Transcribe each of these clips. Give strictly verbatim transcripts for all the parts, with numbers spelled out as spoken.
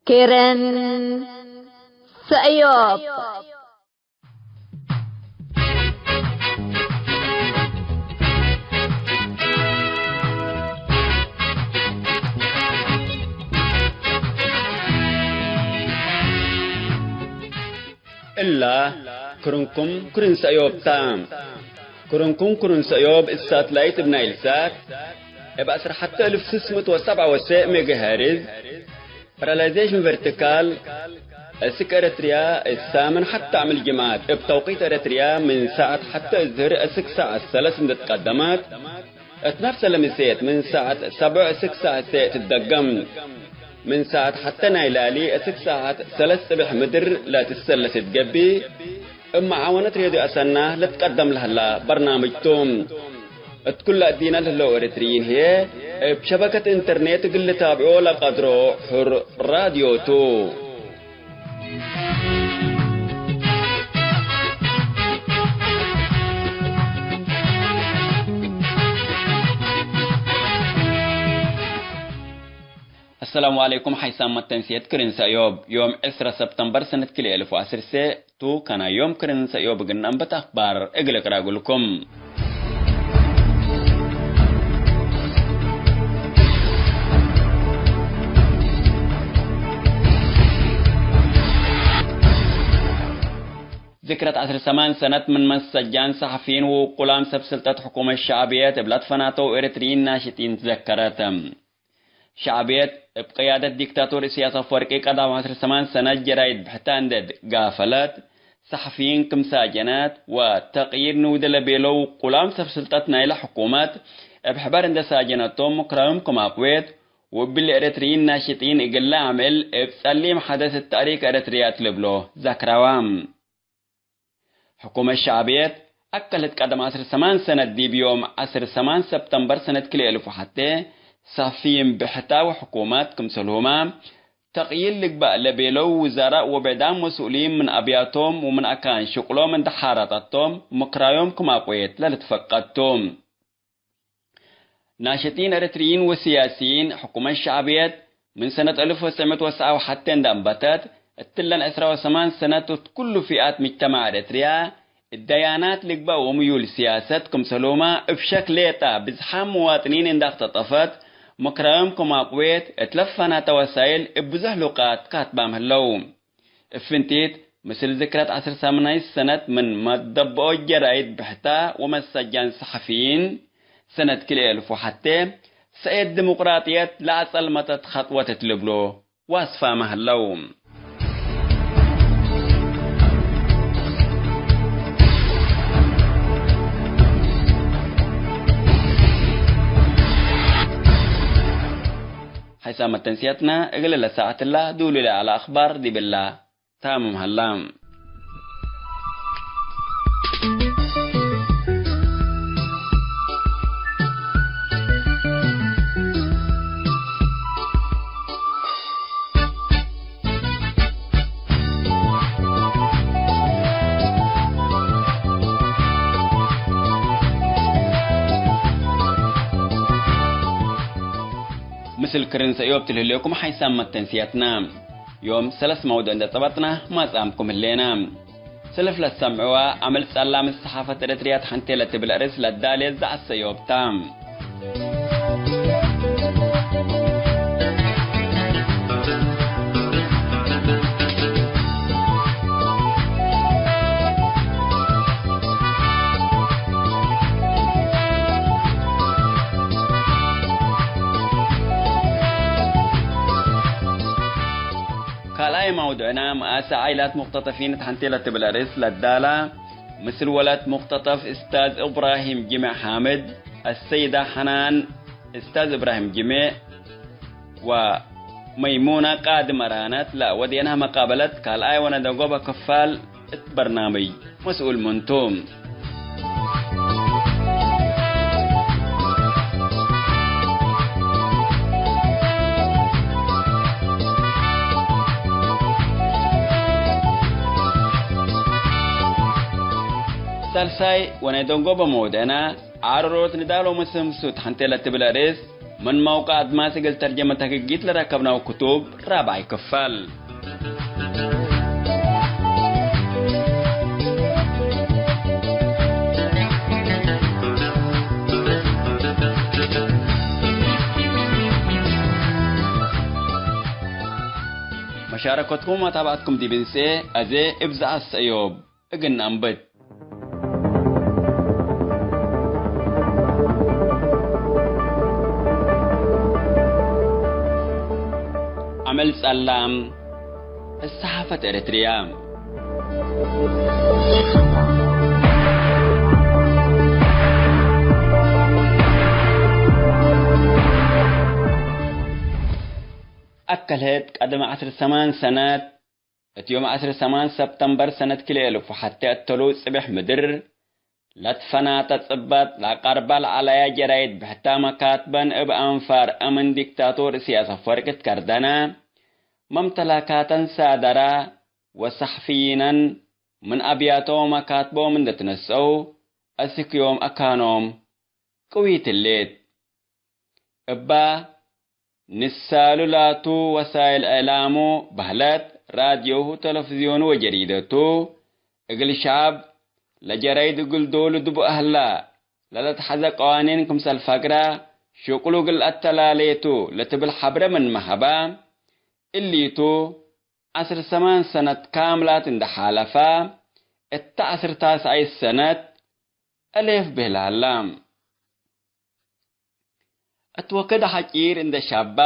ክርን ሰእዮብ። እላ ክርንኩም ክርን ሰእዮብ ታ። ክርንኩም ክርን ሰእዮብ እብ ሳትላይት እብ ናይል ሳት እብ ዐስር ሐተ እልፍ ስስ ምእት ወሰብዓ ወሰዕ ሜጋሄርዝ፣ ፓራላይዜሽን ቨርቲካል፣ እስክ ኤረትርያ እሳ ምን ሐተ አምል ጅምዐት እብ ተውቂት ኤረትርያ ምን ሳዐት ሐተ እዝህር እስክ ሳዐት ሰለስ እንዴ ትቀደመት፣ እት ነፍሰ ለምሴት ምን ሳዐት ሰብዕ እስክ ሳዐት ሴዕ ትትደገም። ምን ሳዐት ሐተ ናይ ላሊ እስክ ሳዐት ሰለስ ጽብሕ ምድር ለትሰለስ እት ገብእ፣ እብ መዓወነት ሬድዮ አሰና ልትቀደም ለህላ በርናምጅ ቱ። እት ኩለ እዲነ ለህለው ኤረትርዪን ህዬ፣ እብ ሸበከት ኢንተርኔት እግል ልታብዖ ለቀድሮ ሑር ራድዮ ቱ። አሰላሙ ዐለይኩም። ሐይሳም መተንስየት ክርን ሰእዮብ፣ ዮም ዕስረ ሰብተምበር ሰነት ክልኤ እልፍ ወዐስር ሴዕ ቱ፣ ከናይ ዮም ክርን ሰእዮብ እግል ነአንበት አክባር እግል እቅረእ እግልኩም። ዝክረት ዐስር ሰማን ሰነት ምን መሰጃን ሰሐፊይን ወውቁላም ሰብ ስልጠት ሕኩመት ሸዕብየት እብ ለትፈናተው ኤረትርዪን ናሽጢን ትዘከረት። ሸዕብየት እብ ቅያደት ዲክታቶር እስያስ አፈወርቂ ቀዳም ዐስር ሰማን ሰነት ጀራይድ ብሕታ እንዴ ጋፈለት፣ ሰሐፊይን ክም ሳጀነት ወተቅይር ንውደ ለቤለው ውቁላም ሰብ ስልጠት ናይለ ሕኩመት እብ ሕበር እንዴ ሳጀነቶም ምክራዮም ክም አቅዌት፣ ወእብሊ ኤረትርዪን ናሽጢን እግል ለአምዕል እብ ጸሊም ሐደስ እት ታሪክ ኤረትርያ እት ልብሎ ዘክረዋ። ሕኩመት ሸዕብየት አከለት ቀደም ዐስር ሰማን ሰነት ዲብ ዮም ዐስር ሰማን ሰብተምበር ሰነት ክልኤ እልፍ ወሐቴ፣ ሰፊይን ብሕታ ወሕኩመት ክምሰልሁመ ተቅይር ልግባእ ለቤለው ውዛራእ ወብዕዳም መስኡሊን ምን አብያቶም ወምን አካን ሽቅሎም እንዴ ሓረጠቶም ምክራዮም ክም አቅዌት ለልትፈቀድ ቱ። ናሽጢን ኤረትርዪን ወስያስይን ሕኩመት ሸዕብየት ምን ሰነት እልፍ ወትሰዕ ምእት ወትስዓ ወሐቴ እንዴ አንበተት፣ እትለን ዕስራ ወሰማን ሰነት እት ኩሉ ፊአት ምጅተማዕ ኤረትርያ እት ደያናት ልግባእ ወምዩል ስያሰት ክምሰልሁመ እብ ሸክ ሌጠ ብዝሓም መዋጥኒን እንዴ አክተጠፈት፣ ምክራዮም ክም አቅዌት እት ለፋናተ ወሳይል እብ ብዙሕ ሉቃት ካትባም ህለው። እብ ፍንቲት፣ ምስል ዝክረት ዐስር ሰማናይት ሰነት ምን መደብኦ ጀራይድ ብሕታ ወመሰጃን ሰሐፊይን፣ ሰነት ክልኤ እልፍ ወሐቴ፣ ሰእየት ዲሙቅራጥየት ለአጸልመተት ኸጥወት እት ልብሎ ዋስፋመ ህለው። ሐይሳም መተንስያትና እግለ ለሳዐትላ ዱሉለ ዐለ አክባር ዲብላ። ታምም ሀላ። ምስል ክርን ሰእዮብ ትልህሌኩም ሐይሳም መተንስያትና። ዮም ሰለስ መውዱዕ እንዴ ጸበጥና ማጽአምኩም ህሌና። ሰልፍ ለትሰምዕወ አምዕል ጸላም ሰሓፈት ኤረትርያ ተሐንቴ ለትብል አርእስ ለዳሌ ዘዐት ሰእዮብ ታ። ካልኣይ መውዱዕና፣ መኣሰ ዓይላት ሙቅተጠፊን እት ሐንቴ ለትብል አርእስ ለዳላ፣ ምስል ወለት ሙቅተጠፍ እስታዝ እብራሂም ጅሜዕ ሓምድ፣ አሰይዳ ሐናን፣ እስታዝ እብራሂም ጅሜዕ ወመይሙና ቃዲ መራነት ለወዴናህ መቃበለት ካልኣይ ወነደንጎበ ክፋል እት በርናምጅ መስኡል ምንቱ። ሳልሳይ ወናይ ደንጎበ መውደዕና፣ ዓረሮት ንዳሎ ምስምሱት ሐንቴ ለትብል አርእስ፣ ምን መውቀዕ አድማስ እግል ተርጀመት ህግጊት ለረከብናው ክቱብ ራብዓይ ክፋል። መሻረከትኩም ወመታብዐትኩም ዲብ እንሴ፣ አዜ እብ ዘአሰእዮብ እግል ነአንብት። አመል ጸላም፣ ሰሓፈት ኤረትርያ። አከልህት ቀደም ዐስር ሰማን ሰነት፣ እት ዮም ዐስር ሰማን ሰብተምበር ሰነት ክልኤ እልፍ ወሐቴ እተሉ ጽብሕ ምድር ለትፈናተ ጽበጥ ለአቀርባ ለዐለያ ጀራይድ ብሕታ መካትበን እብ አንፋር እምን ዲክታቶር እስያስ አፈወርቂ ትከርደነ፣ መምተላካተን ሳደራ ወሰሕፍይነን ምን አብያቶም ወመካትቦም እንደ ትነስአው አስክ ዮም አካኖም ቅዊት ህሌት። እባ ንሳሉ ላቱ ወሳይል እዕላሙ በህለት፣ ራድዮሁ፣ ተለፍዝዮኑ ወጀሪደቱ እግል ሸዐብ ለጀራይድ እግል ዶሉ ድቡእ ሀላ፣ ለለትሐዘ ቀዋኒን ክምሰል ፈግራ፣ ሽቅሉ እግል አተላሌቱ ለትብል ሐብረ ምንመ ሀባ፣ እሊቱ ዐስር ሰማን ሰነት ካምላት እንደ ሓለፋ፣ እተ ዐስር ታስዓይት ሰነት አሌፍ ብህል ሀላ። እት ወክድ ሐጪር እንደ ሻባ፣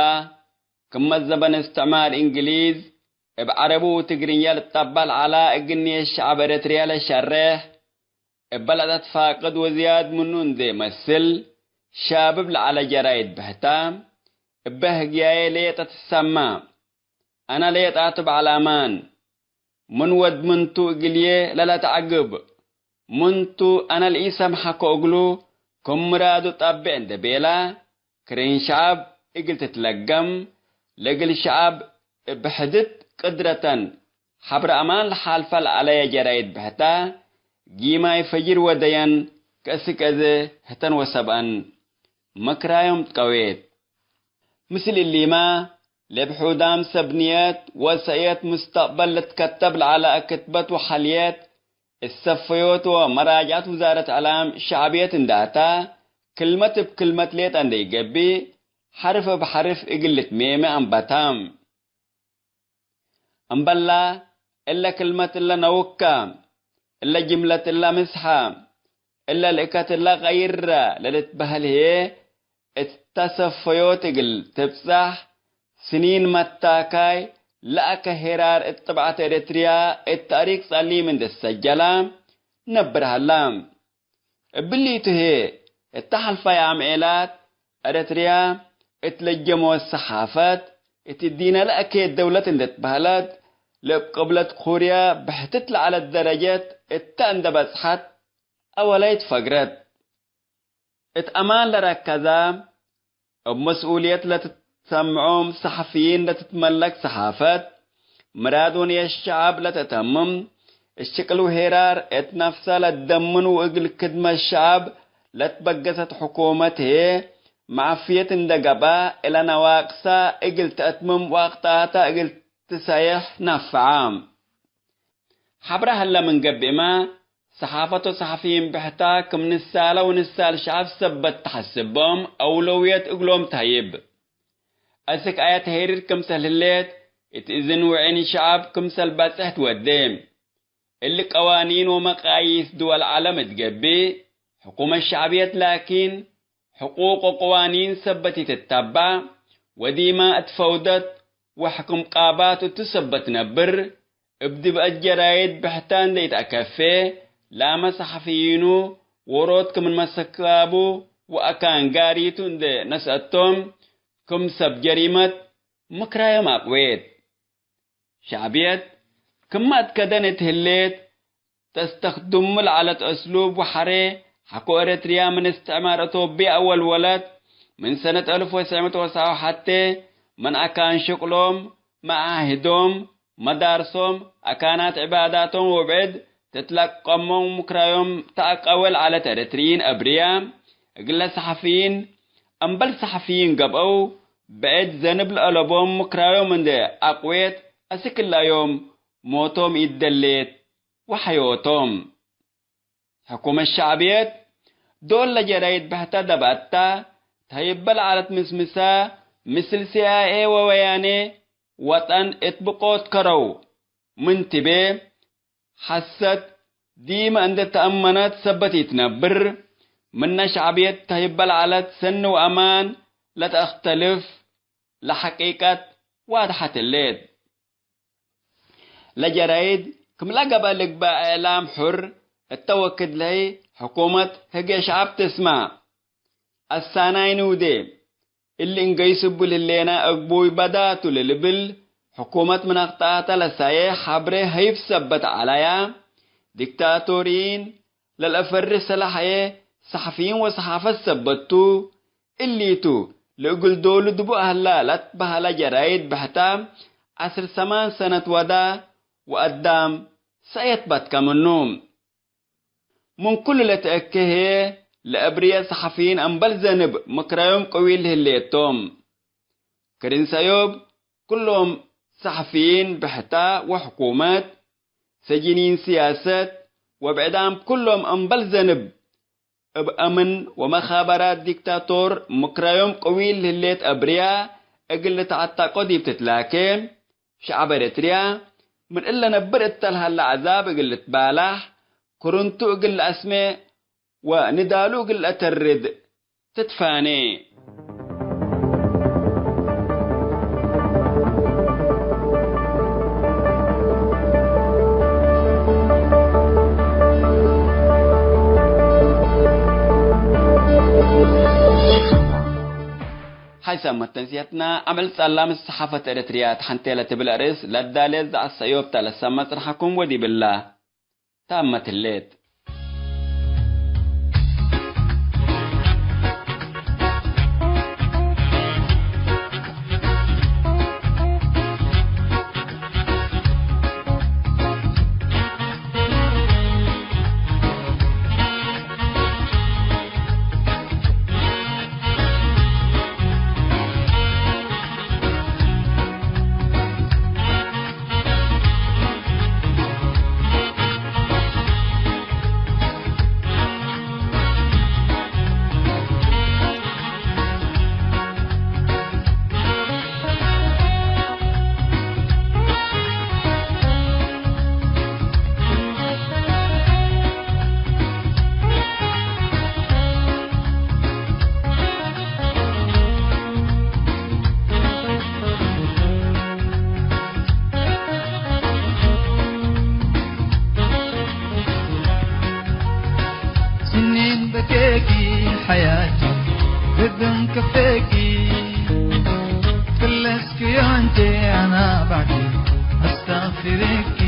ክመ ዘበን እስትዕማር እንግሊዝ፣ እብ ዐረቡ ወትግርኛ ልትጠበል ዐላ እግልንየት ሸዐብ ኤረትርያ ለሸሬሕ፣ እበ ለተትፋቅድ ወዝያድ ምኑ እንዴ መስል ሻብብ ለዐለ ጀራይድ ብሕታ፣ እበ ህግያዬ ሌጠ ትሰማ። አነ ሌጣቱ በዐል አማን፣ ምን ወድ ምንቱ እግልዬ ለለተዐግብ፣ ምንቱ አነ ለኢሰምሐኮ እግሉ፣ ክም ምራዱ ጠቤ እንዴ ቤላ፣ ክርን ሸዐብ እግል ትትለገም፣ ለእግል ሸዐብ እብ ሕድት ቅድረተን ሐብረ አማን ለሓልፈ ለዐለየ ጀራይድ ብሕታ፣ ጊማይ ፈጅር ወደየን ከእስክ አዜ ህተን ወሰብአን ምክራዮም ትቀዌት። ምስል እሊመ፣ ለእብ ሑዳም ሰብ ንየት ወሰእየት ሙስተቅበል ልትከተብ ለዐለ ክትበት ወሐልየት፣ እሰፈዮት ወመራጅዐት ውዛረት እዕላም ሸዕብየት እንደ አታ፣ ክልመት እብ ክልመት ሌጠ እንደ ኢገብእ፣ ሐርፍ እብ ሐርፍ እግል ልትሜመ አንበታም። እምበላ፣ እለ ክልመት እለ ነውካ፣ እለ ጅምለት እለ ምስሐ፣ እለ ልእከት እለ ቀይረ ለልትበህል ህዬ፣ እተ ሰፈዮት እግል ትብጸሕ፣ ስኒን መታካይ ለአከ ሄራር እት ጥብዐት ኤረትርያ እት ተእሪክ ጸሊም እንዴ ትሰጀላ ነብር ሀላ። እብሊቱ ህዬ፣ እተ ሐልፋይ አምዔላት፣ ኤረትርያ እት ለጀመወት ሰሓፈት፣ እት እዲነ ለአኬት ደውለት እንዴ ትበህለት፣ ለእብ ቅብለት ኩርያ ብሕትት ለዐለት ደረጀት እተ እንዴ በጽሐት፣ አወላይት ፈግረት። እት አማን ለረከዛ፣ እብ መስኡልየት ለትትሰምዖም ሰሐፍይን ለትትመለክ ሰሓፈት፣ ምራድ ወንየት ሸዐብ ለተተምም፣ እሽቅል ወሄራር እት ነፍሳ ለትደምን ወእግል ክድመት ሸዐብ ለትበገሰት ሕኩመት ህዬ፣ መዐፍየት እንደ ገብአ፣ እለ ነዋቅሳ እግል ተአትምም ወአክጠአታ እግል ትሰየሕ ነፍዐ። ሐብረ ሀለ ምን ገብእመ፣ ሰሓፈት ወሰሐፍይን ብሕታ ክም ንሳለ ወንሳል ሸዐብ ሰበት ተሐስቦም፣ አውለውየት እግሎም ተህይብ። አስክ አየ ተሄሪር ክምሰል ህሌት፣ እት እዝን ወዕን ሸዐብ ክምሰል በጽሕ ትወዴ። እሊ ቀዋኒን ወመቃይስ ድወል ዐለም እት ገብእ፣ ሕኩመት ሸዕብየት ላኪን፣ ሕቁቅ ወቀዋኒን ሰበት ኢትተበዕ፣ ወዲመ እት ፈውደት ወሕክም ቃባት እቱ ሰበት ነብር፣ እብ ድብአት ጀራይድ ብሕታ እንዴ ኢተአከፌ፣ ላመ ሰሐፍይኑ ዎሮት ክምን መሰካቡ ወአካን ጋሪቱ እንዴ ነስአቶም፣ ክም ሰብ ጀሪመት ምክራዮም አቅዌት። ሸዕብየት ክመ አትከደን እት ህሌት፣ ተስተክድሙ ለዐለት እስሉብ ወሐሬ ሐቆ ኤረትርያ ምን እስትዕማር አቶብየ አወልወለት፣ ምን ሰነት አልፍ ወትስዕ ምእት ወሰብዓ ወሐቴ ምን አካን ሽቅሎም፣ መዓህዶም፣ መዳርሶም፣ አካናት ዕባዳቶም ወብዕድ ትትለቀሞም ምክራዮም ተአቀዌ ለዐለት ኤረትርይን አብርያ፣ እግለ ሰሐፍይን እምበል ሰሐፍይን ገብአው፣ ብዕድ ዘንብ ለአለቦም ምክራዮም እንዴ አቅዌት፣ አስክ እላዮም ሞቶም ኢደሌት ወሐዮቶም። ሕኩመት ሸዕብየት ዶል ለጀራይድ ብሕተ ደብአታ፣ ተህይበ ለዐለት ምስምሰ፣ ምስል ሲ አይ ኤ ወወያኔ ወጠን እት ብቆት ከረው ምን ትቤ፣ ሐሰት ዲመ እንዴ ተአመነት ሰበት ኢትነብር፣ ምነ ሸዕብየት ተህይበ ለዐለት ሰኒ ወአማን ለተአክተልፍ፣ ለሐቂቀት ዋድሐት ህሌት። ለጀራይድ ክም ለገብአ ልግበእ እዕላም ሑር እተ ወክድ ለህይ ሕኩመት ህግየ ሸዐብ ትስመዕ። አሳናይ ንውዴ እሊ እንገይስ እቡ ለህሌነ እግቡይ በዳ ቱ ለልብል ሕኩመት ምን አክጠአተ ለሳየ ሐብሬ ሀይፍ ሰበት ዐለያ። ዲክታቶሪይን ለለአፈርህ ሰለሐየ ሰሐፊይን ወሰሓፈት ሰበት ቱ። እሊቱ ለእግል ዶሉ ድቡእ ሀላ ለትበሀለ ጀራይድ ብሕተ ዐስር ሰማን ሰነት ወዳ ወአዳም ሰእየት በትከ ምኑ። ምን ኩሉ ለትአኬ ህዬ ለአብርየ ሰሐፊይን እምበል ዘንብ ምክራዮም ቀዊል ህሌቶም። ክርን ሰዮብ ክሎም ሰሐፊይን ብሕተ ወሕኩመት፣ ሰጅኒን ስያሰት ወብዕዳም ክሎም እምበል ዘንብ እብ አምን ወመኻበራት ዲክታቶር ምክራዮም ቀዊል ህሌት አብርያ እግል ልትዐተቆ ዲብ ትትላኬ፣ ሸዐብ ኤረትርያ ምን እለ ነብር እተ ለሀለ ዐዛብ እግል ልትባላሕ፣ ክርንቱ እግል ለአስሜ ወንዳሉ እግል ለአተርድ ትትፋኔ። ሐይሰ መተንስየትና፣ አምዕል ጸላም ሰሓፈት ኤረትርያ ተሐንቴ ለትብል አርእስ ለዳሌት ዘዐት ሰእዮብ ተ ለሰመ ጽንሐኩም ወዲብላ። ታመት ህሌት። ስኒን በኬኪ ሐያቲ ግድም ከፌኪ ክለስኪ አንቺ አና ባዕዲ አስታግፊሪኪ።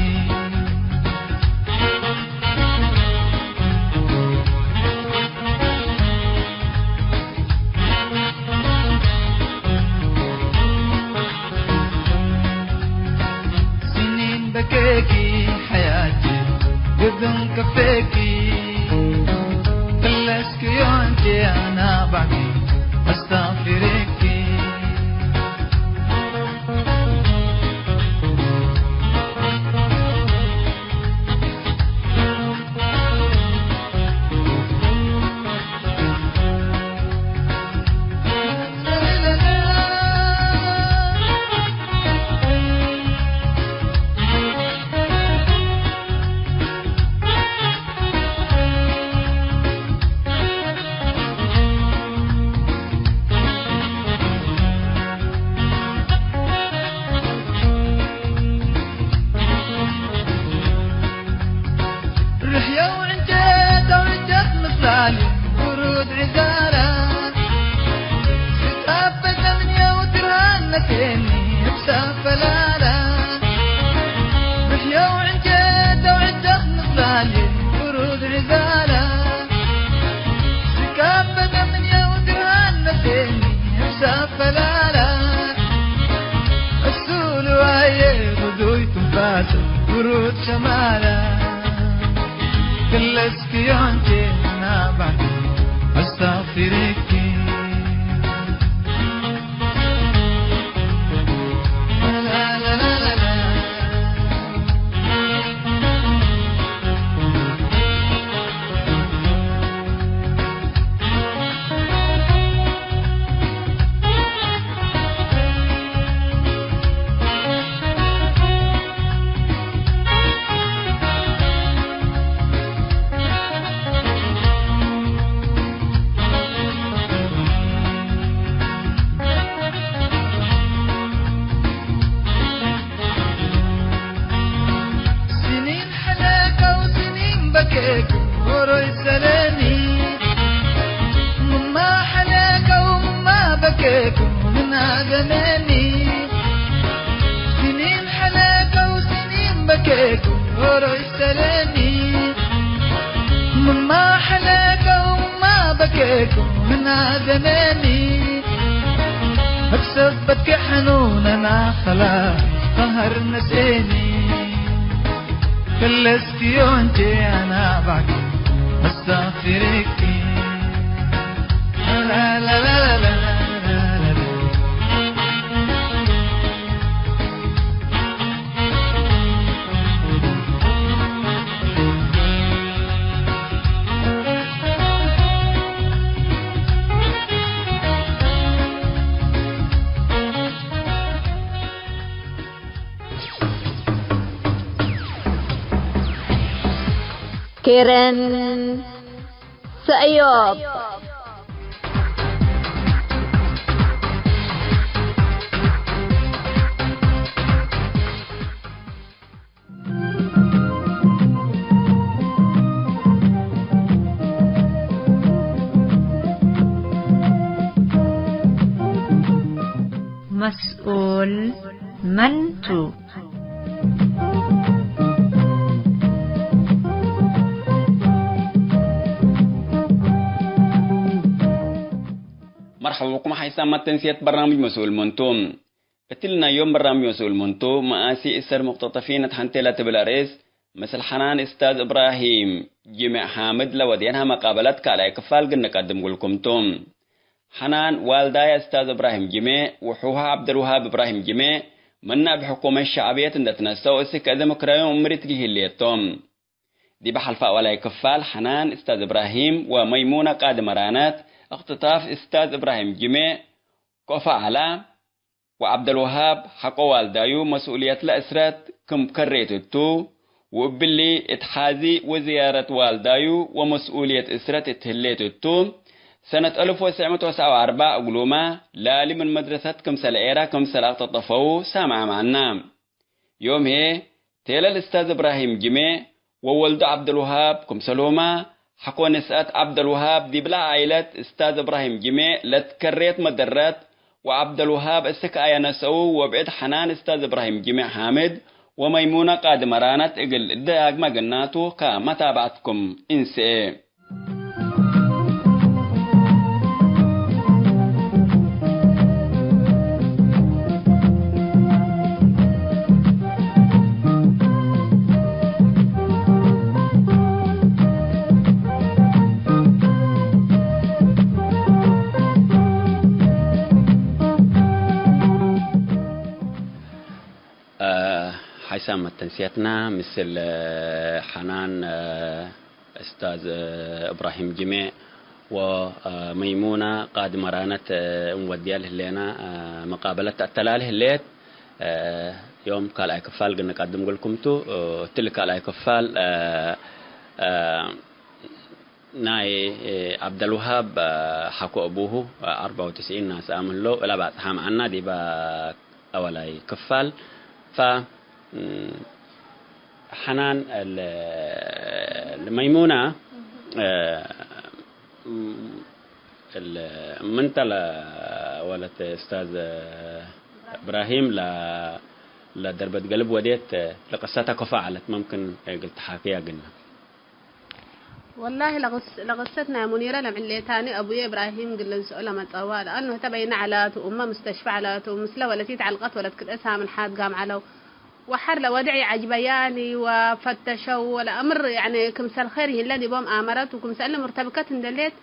ስኒን በኬኪ ሐያቲ ግድም ከፌኪ ክለስኪ አንቺ አና ባዕዲ አስታግፊሪኪ። ርሕየው ዕንጨት አውርጀት ምስላሊ ብሩድ ዕዛራ፣ ስጣበ ሰምንየው ትርሃን ነሴኒ እብ ሰፈላላ። ርሕየው ዕንጨት አውርጀት ምስላሊ ብሩድ ዕዛራ፣ ስጣበ ሰምንየው ትርሃን ነሴኒ እብ ሰፈላላ። እሱ ልዋየ ብዙይ ትንፋስ ብሩድ ሸማላ። ክለስኪ ዮንቼ ናባዕ አስታግፊሪኪ። ሰለኒ፣ ስኒን ሐለቀው ስኒን በከኩ ሆሮይ ሰለኒ፣ ምማ ሐለቀው ምማ በከኩ ምና ዘመኒ፣ እብ ሰበትከ ሕኑነና ኸላስ ቀሀር ነስኤኒ፣ ከለስክዮ እንቼ አና ባክ መስተግፊርኪ። ኬረን ሰእዮብ። መስኡል መን ቱ? መርሐባ ብኩም ሓይሳም መተንስየት በርናምጅ መስኡል መን ቱ። እትሊ ናይ ዮም በርናምጅ መስኡል መን ቱ፣ መኣሲ እሰር ሙቅተጠፊን እት ሐንቴ ለትብል አርእስ፣ ምስል ሐናን እስታዝ እብራሂም ጅሜዕ ሓምድ ለወዴንሃ መቃበለት ካልኣይ ክፋል ግንቀድም እግልኩም ቱ። ሐናን ዋልዳያ እስታዝ እብራሂም ጅሜዕ ወሑሃ ዐብደልውሃብ እብራሂም ጅሜዕ፣ ምነ እብ ሕኩመት ሸዕብየት እንዴ ትነሰአው እስክ እዘ ምክረዮም እምሪት ጊሂ ህሌት ቶም። ዲበ ሐልፈ አወላይ ክፋል፣ ሐናን እስታዝ እብራሂም ወመይሙነ ቃዲ መራነት፣ እክትታፍ እስታዝ እብራሂም ጅሜዕ፣ ኮፋ ዐላ፣ ወዐብደልወሃብ ሐቆ ዋልዳዩ መስኡልየትለ እስረት ክም ከሬት እቱ፣ ወእብሊ እት ሐዚ ወዝያረት ዋልዳዩ ወመስኡልየት እስረት እት ህሌት እቱ፣ ሰነት አልፍ ወትሰዕ ምእት ወሰብዓ ወአርበዕ እግሉመ ላሊ ምን መድረሰት ክምሰል ኤራ ክምሰል አቅጠጠፈው ሳምዐ መዐና። ዮም ህዬ፣ ቴለል እስታዝ እብራሂም ጅሜዕ ወወልዱ ዐብደልውሃብ፣ ክምሰልሁመ ሐቆ ንስአት ዐብደልውሃብ ዲብለ ዓኢለት እስታዝ እብራሂም ጅሜዕ ለትከሬት መደረት፣ ወዐብደልውሃብ እስክ አያ ነስአው ወብዕድ ሐናን እስታዝ እብራሂም ጅሜዕ ሓምድ ወመይሙነ ቃዲ መራነት እግል ዳግመ ግናቱ ከመታብዐትኩም እንስኤ። ሐይሳም መተንስየትና ምስል ሐናን እስታዝ እብራሂም ጅሜዕ ወመይሙና ቃዲ መራነት እንወድያ ለህሌና መቃበለት ተአተላሊ ህሌት። ዮም ካልኣይ ክፋል ግንቀድም እግልኩም ቱ። እትሊ ካልኣይ ክፋል ናይ ዐብደልውሃብ ሐቆ አቡሁ አርበዕ ወትስዒን ናስአም ህለው እለ ባጽሓ መዐና ዲበ አወላይ ክፋል። ፈ ሐናን ለ-፣ ለመይሙና፣ እ፣ ለ-፣ ምንተ ለወለት እስታዝ እብራሂም ለ-፣ ለደርበት ገልብ ወዴት ለቅሰተ ከፎ ዐለት፣ መምክን እግል ተሓክያ ግና። ወላሂ ለቅስ-፣ ለቅሰት ናይ ሙኒረ ለምዕሌታኒ አቡዬ እብራሂም ግል እንስኦ ለመጸዋ፣ ለአኑ ህተ በይነ ዐላቱ፣ እመ ሙስተሽፈ ዐላቱ፣ ምስለ ወለቲት ዐልቀት ወለት ክልኤ ሳምን ሓድጋም ዐለው። ወሐር ለወድዕ ይዐጅበያኒ ወፈተሸው ወለአምር፣ ያኒ፣ ክምሰል ኼር ይህለ ዲቦም አመረት፣ ወክምሰል ሙርተብከት እንደ ሌት፣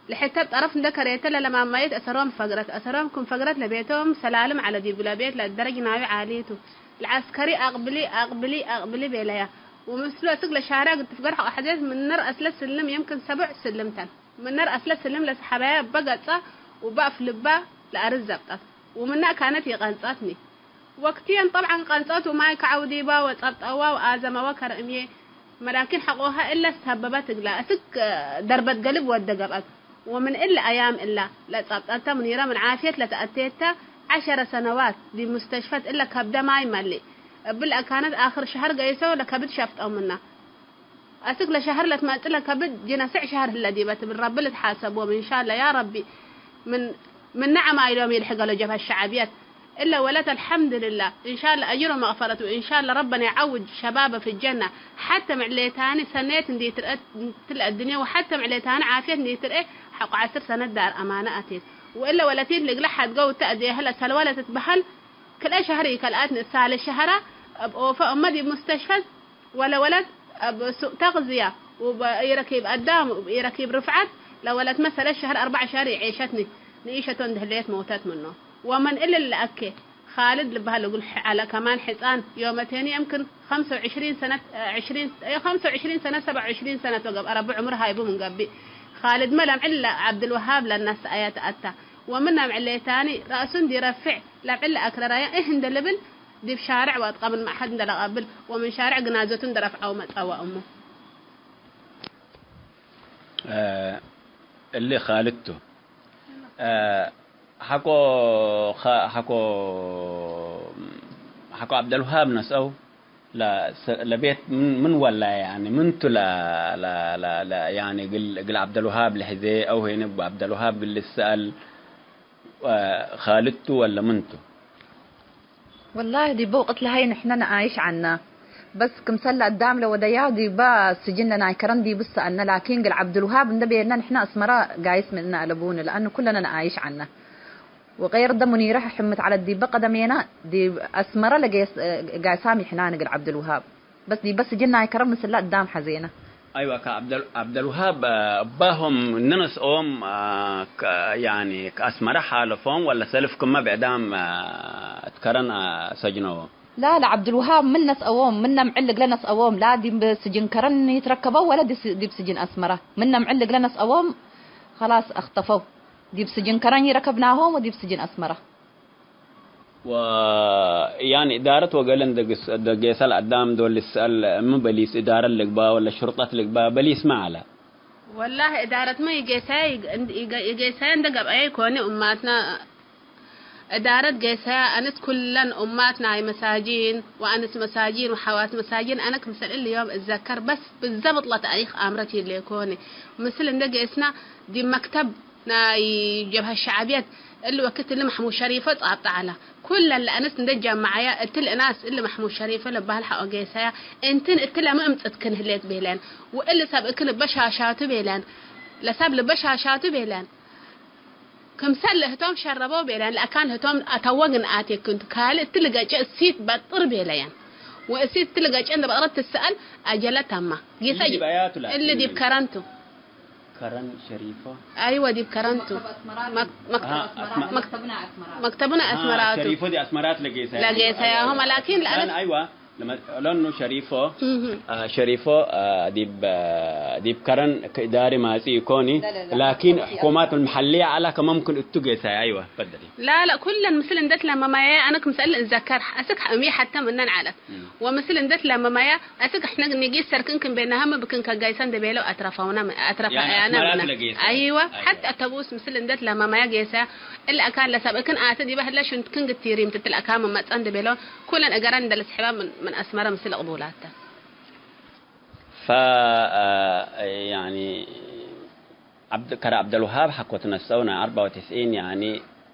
ለሐተ ጠረፍ እንደ ከሬተ ለለማማየት አሰሮም ፈግረት። አሰሮም ክም ፈግረት ለቤቶም ሰላልም ዐለ። ዲብለ ቤት ለአደረጅ ናዩ ዓሊ ቱ። ለዐስከሪ አቅብሊ፣ አቅብሊ፣ አቅብሊ ቤለያ። ወምስሉ አስክ ለሻርዕ እግል ትፍገር ሐቆ ሐዜት ምነ ረአስለ ስልም የምክን ሰቡዕ ስልም ተን። ምነ ረአስለ ስልም ለሰሐበያ እበ ገጻ ወበአፍ ልባ ለአርድ ዘብጠት። ወምነ አካነት ኢቀንጸትኒ። ወክትየን ጠብዐን ቀንጸት ወማይ ከዐው ዲባ ወጸብጠዋ ወአዘመዋ ከረእምዬ። መላኪን ሐቆሀ እለ ሰበበት እግላ፣ እስክ ደርበት ገልብ ወደ ገብአት። ወምን እለ አያም እላ፣ ለጸብጠተ ሙኒረ ምን ዓፍየት ለተአቴተ ዐሸረ ሰነዋት፣ ዲብ ሙስተሽፈት እለ ከብደ ማይ መልእ። እብል አካነት አክር ሸሀር ገይሰው ለከብድ ሸፍጠው ምና። አስክ ለሸሀር ለትመጽእ ለከብድ ጅነስዕ ሸሀር ህለ ዲበ ትብል ረቢ ልትሓሰብ ወምን ሻለ ያ ረቢ ምን ምነ ዐማይሎም ይልሕገ ለጀብሀት ሸዐብየት። እለ ወለት አልሐምድልላህ፣ እንሻለ አጅር ወመግፈረት ወእንሻለ ረበና ይዐውድ ሸባበ ፊ ጀነ። ሐተ ምዕሌታኒ ሰኔት እንዲ ትርአ ትለ አድንየ ወሐተ ምዕሌታኒ ዓፍየት እንዲ ትርአ ሐቆ ዐስር ሰነት ዳር አማነ አቴት። ወእለ ወለቲት ልግለ ሐድገው እተ አዜ ህለ ሰልወ ለትትበሀል ክልኤ ሸህር ኢከልአት ንእሳለ ሸሀራ እብ ኦፈ እመ ዲብ ሙስተሽፈት ወለወለት እብ ሱቅ ተቅዝያ ወእብ ኢረኪብ አዳም ወእብ ኢረኪብ ርፍዐት ለወለትመ ሰለስ ሸህር አርበዕ ሸህር ኢዔሸትኒ። ንኢሸቶ እንዴ ህሌት ሞተት ምኖ። ወምን እሊ ለአኬ ካልድ ልበሀል እግል ዐለ ከማን ሕጻን ዮመቴኒ የምክን ኸምሰ ወዕሽሪን ሰነት፣ ዕሽሪን፣ ኸምሰ ወዕሽሪን ሰነት፣ ሰብዐ ወዕሽሪን ሰነት ወገብአ ረቢ ዕምር ሃይቡ ምን ገብእ። ካልድመ ለምዕል ለዐብድልወሃብ ለነሰአየ ተአታ። ወምነ ምዕሌታኒ ረአሱ እንዲ ረፍዕ ለምዕል ለአክረራየ እህ እንዴ ልብል ዲብ ሻርዕ ወአትቀምን መዕሀድ እንዴ ለቀብል ወምን ሻርዕ ግናዘቱ እንዴ ረፍዐው መጸወ እሙ። እ፣ እሊ ካልድ ቱ። እ፣ ሐቆ፣ ሐቆ፣ ሐቆ ዐብደልውሃብ ነስአው ለ-፣ ለቤት ምን፣ ምን ወላየ፣ ያኒ፣ ምን ቱ ለ-፣ ለ-፣ ለ-፣ ለ-፣ ያኒ፣ እግል፣ እግል ዐብደልውሃብ ለሕዜ አው ሄነ እብ ዐብደልውሃብ እግል ልሰአል፣ እ፣ ካልድ ቱ ወለ ምን ቱ? ወላሂ፣ ዲብ ወቅት ለሀይ ንሕነ ነአይሽ ዐና። በስ ክምሰል ለአዳም ለወደያ ዲበ ስጅን ለናይ ከረን ዲቡ ሰአልነ፣ ላኪን እግል ዐብዱልውሃብ እንዴ ቤልነ ንሕነ አስመረ ጋይስ ምንነ አለቡነ፣ ለአኑ ኩለነ ነአይሽ ዐነ። ወቀይር እደ ሙኒረ ሕምት ዐለት ዲበ ቀደሜነ፣ ዲብ አስመረ ለጌስ-፣ ጋሳም ይሕናን እግል ዐብዱልውሃብ። በስ ዲበ ስጅን ናይ ከረን ምስለ አዳም ሐዜነ። አይወ፣ ከዐብደል-፣ ዐብደልውሃብ፣ አ፣ እባሆም እንዴ ነስኦም፣ አ፣ ከ-፣ ያኒ ከአስመረ ሓለፎም ወለ ሰልፍ ክመ ብዕዳም፣ አ፣ እት ከረን፣ አ፣ ሰጅነዎም? ላ፣ ለዐብዱልውሃብ ምን ነስአዎም፣ ምነ ምዕል እግለ ነስአዎም፣ ላ ዲብ ስጅን ከረን ይትረከበው ወለ ዲስ-፣ ዲብ ስጅን አስመረ። ምነ ምዕል እግለ ነስአዎም፣ ኸላስ አክተፈው። ዲብ ስጅን ከረን ይረከብናሆም ወዲብ ስጅን አስመረ። ወ-፣ ያኒ እዳረት ወገሌ እንዴ ግስ-፣ እንዴ ጌሰ ለአዳም ዶል ልስአል፣ እም በሊስ እዳረት ልግባ ወለ ሽርጠት ልግባ በሊስ ማ ዐለ? ወላሂ እዳረትመ ይጌሰያ ይገ-፣ እንድ-፣ ይገ-፣ ይጌሰያ እንዴ ገብአየ ኢኮኒ ኡማትነ እዳረት ጌሰያ። አንስ ኩለን ኡማት ናይ መሳጂን ወአንስ መሳጂን ወሐዋት መሳጂን አነ ክምሰል እሊ ዮም እዘከር በስ ብዘብጥ ለተአሪክ አምረት ይሌኮኒ። ምስል እንዴ ጌስና ዲብ መክተብ ናይ ጀብሀት ሸዕብየት እሊ ወክት እሊ መሕሙድ ሸሪፎ ጻብጠ ዐለ። ኩለን ለአንስት እንዴ ጀመዐየ እትሊ እናስ እሊ መሕሙድ ሸሪፎ ለበህል ሐቆ ጌሰያ። እንትን እትለ ሚ እምጽእክን ህሌት ቤለን። ወእሊ ሰብ እክን እበ ሻሻቱ ቤለን። ለሰብ ልበ ሻሻቱ ቤለን። ክምሰል ለህቶም ሸረበው ቤለን። ለአካን ህቶም አተወግን አቴክንቱ። ካልእ እትሊ ገጨ እሲት በጥር ቤለየን። ወእሲት እትሊ ገጨ እንደ በጥረት ትሰአል አጀለ ተማ። ጌሰ እሊ ዲብ አያቱ ላኪን እሊ ዲብ ከረንቱ። ከረን ሸሪፎ? አይወ፣ ዲብ ከረንቱ። መክተብ አስመራ መክ-፣ መክ-፣ አሃ፣ አስመራ፣ መክ-፣ መክተብና አስመራ። መክተብና አሃ፣ አስመራቱ። ሸሪፎ ዲ አስመራት ለጌሰያ። ለጌሰያ፣ አሁን ላኪን ለአነ ለአነ አይዋ፣ ለመ-፣ ለኑ ሸሪፎ፣ እህ። አ፣ ሸሪፎ፣ አ፣ ዲብ፣ አ፣ ዲብ ከረን ከእዳሪ ማጺ ኢኮኒ፣ ላ፣ ላ፣ ላ፣ ላኪን ላ፣ ሕኩማት አልመሐልየ ዐላ ከመምክን እቱ ጌሰያ። አይዋ፣ ፈደሊ። ላ፣ ላ፣ ኩለን ምስል እንደት ለመማየ አነ ክምሰል እዘከር፣ አስክ እምዬ ሐተ ምነን ዐለት። እም። ወምስል እንዴ ትለመመያ፣ አስክ ሕነ ንጊስ ሰርክን ክም ቤናሀም ብክን ከጋይሰ እንዴ ቤለው አትረፈውነ፣ አትረፈያነ ምነ። አይወ፣ ሐት አተቡስ ምስል እንዴ ትለመመያ ጌሰ፣ እለ አካን ለሰብእክን አተ ዲበ ህለ ሽንትክን ግቲሪም ትትል አካን መመጸ እንዴ ቤለው፣ ኩለን እገረን እንዴ ለስሕባ ምን፣ ምን አስመረ ምስል ቅቡላተ። ፈ፣ ያኒ፣ ዐብድ-፣ ከረ ዐብደልወሃብ ሐኮ ትነስአው ናይ አርበዕ ወትስዒን፣ ያኒ፣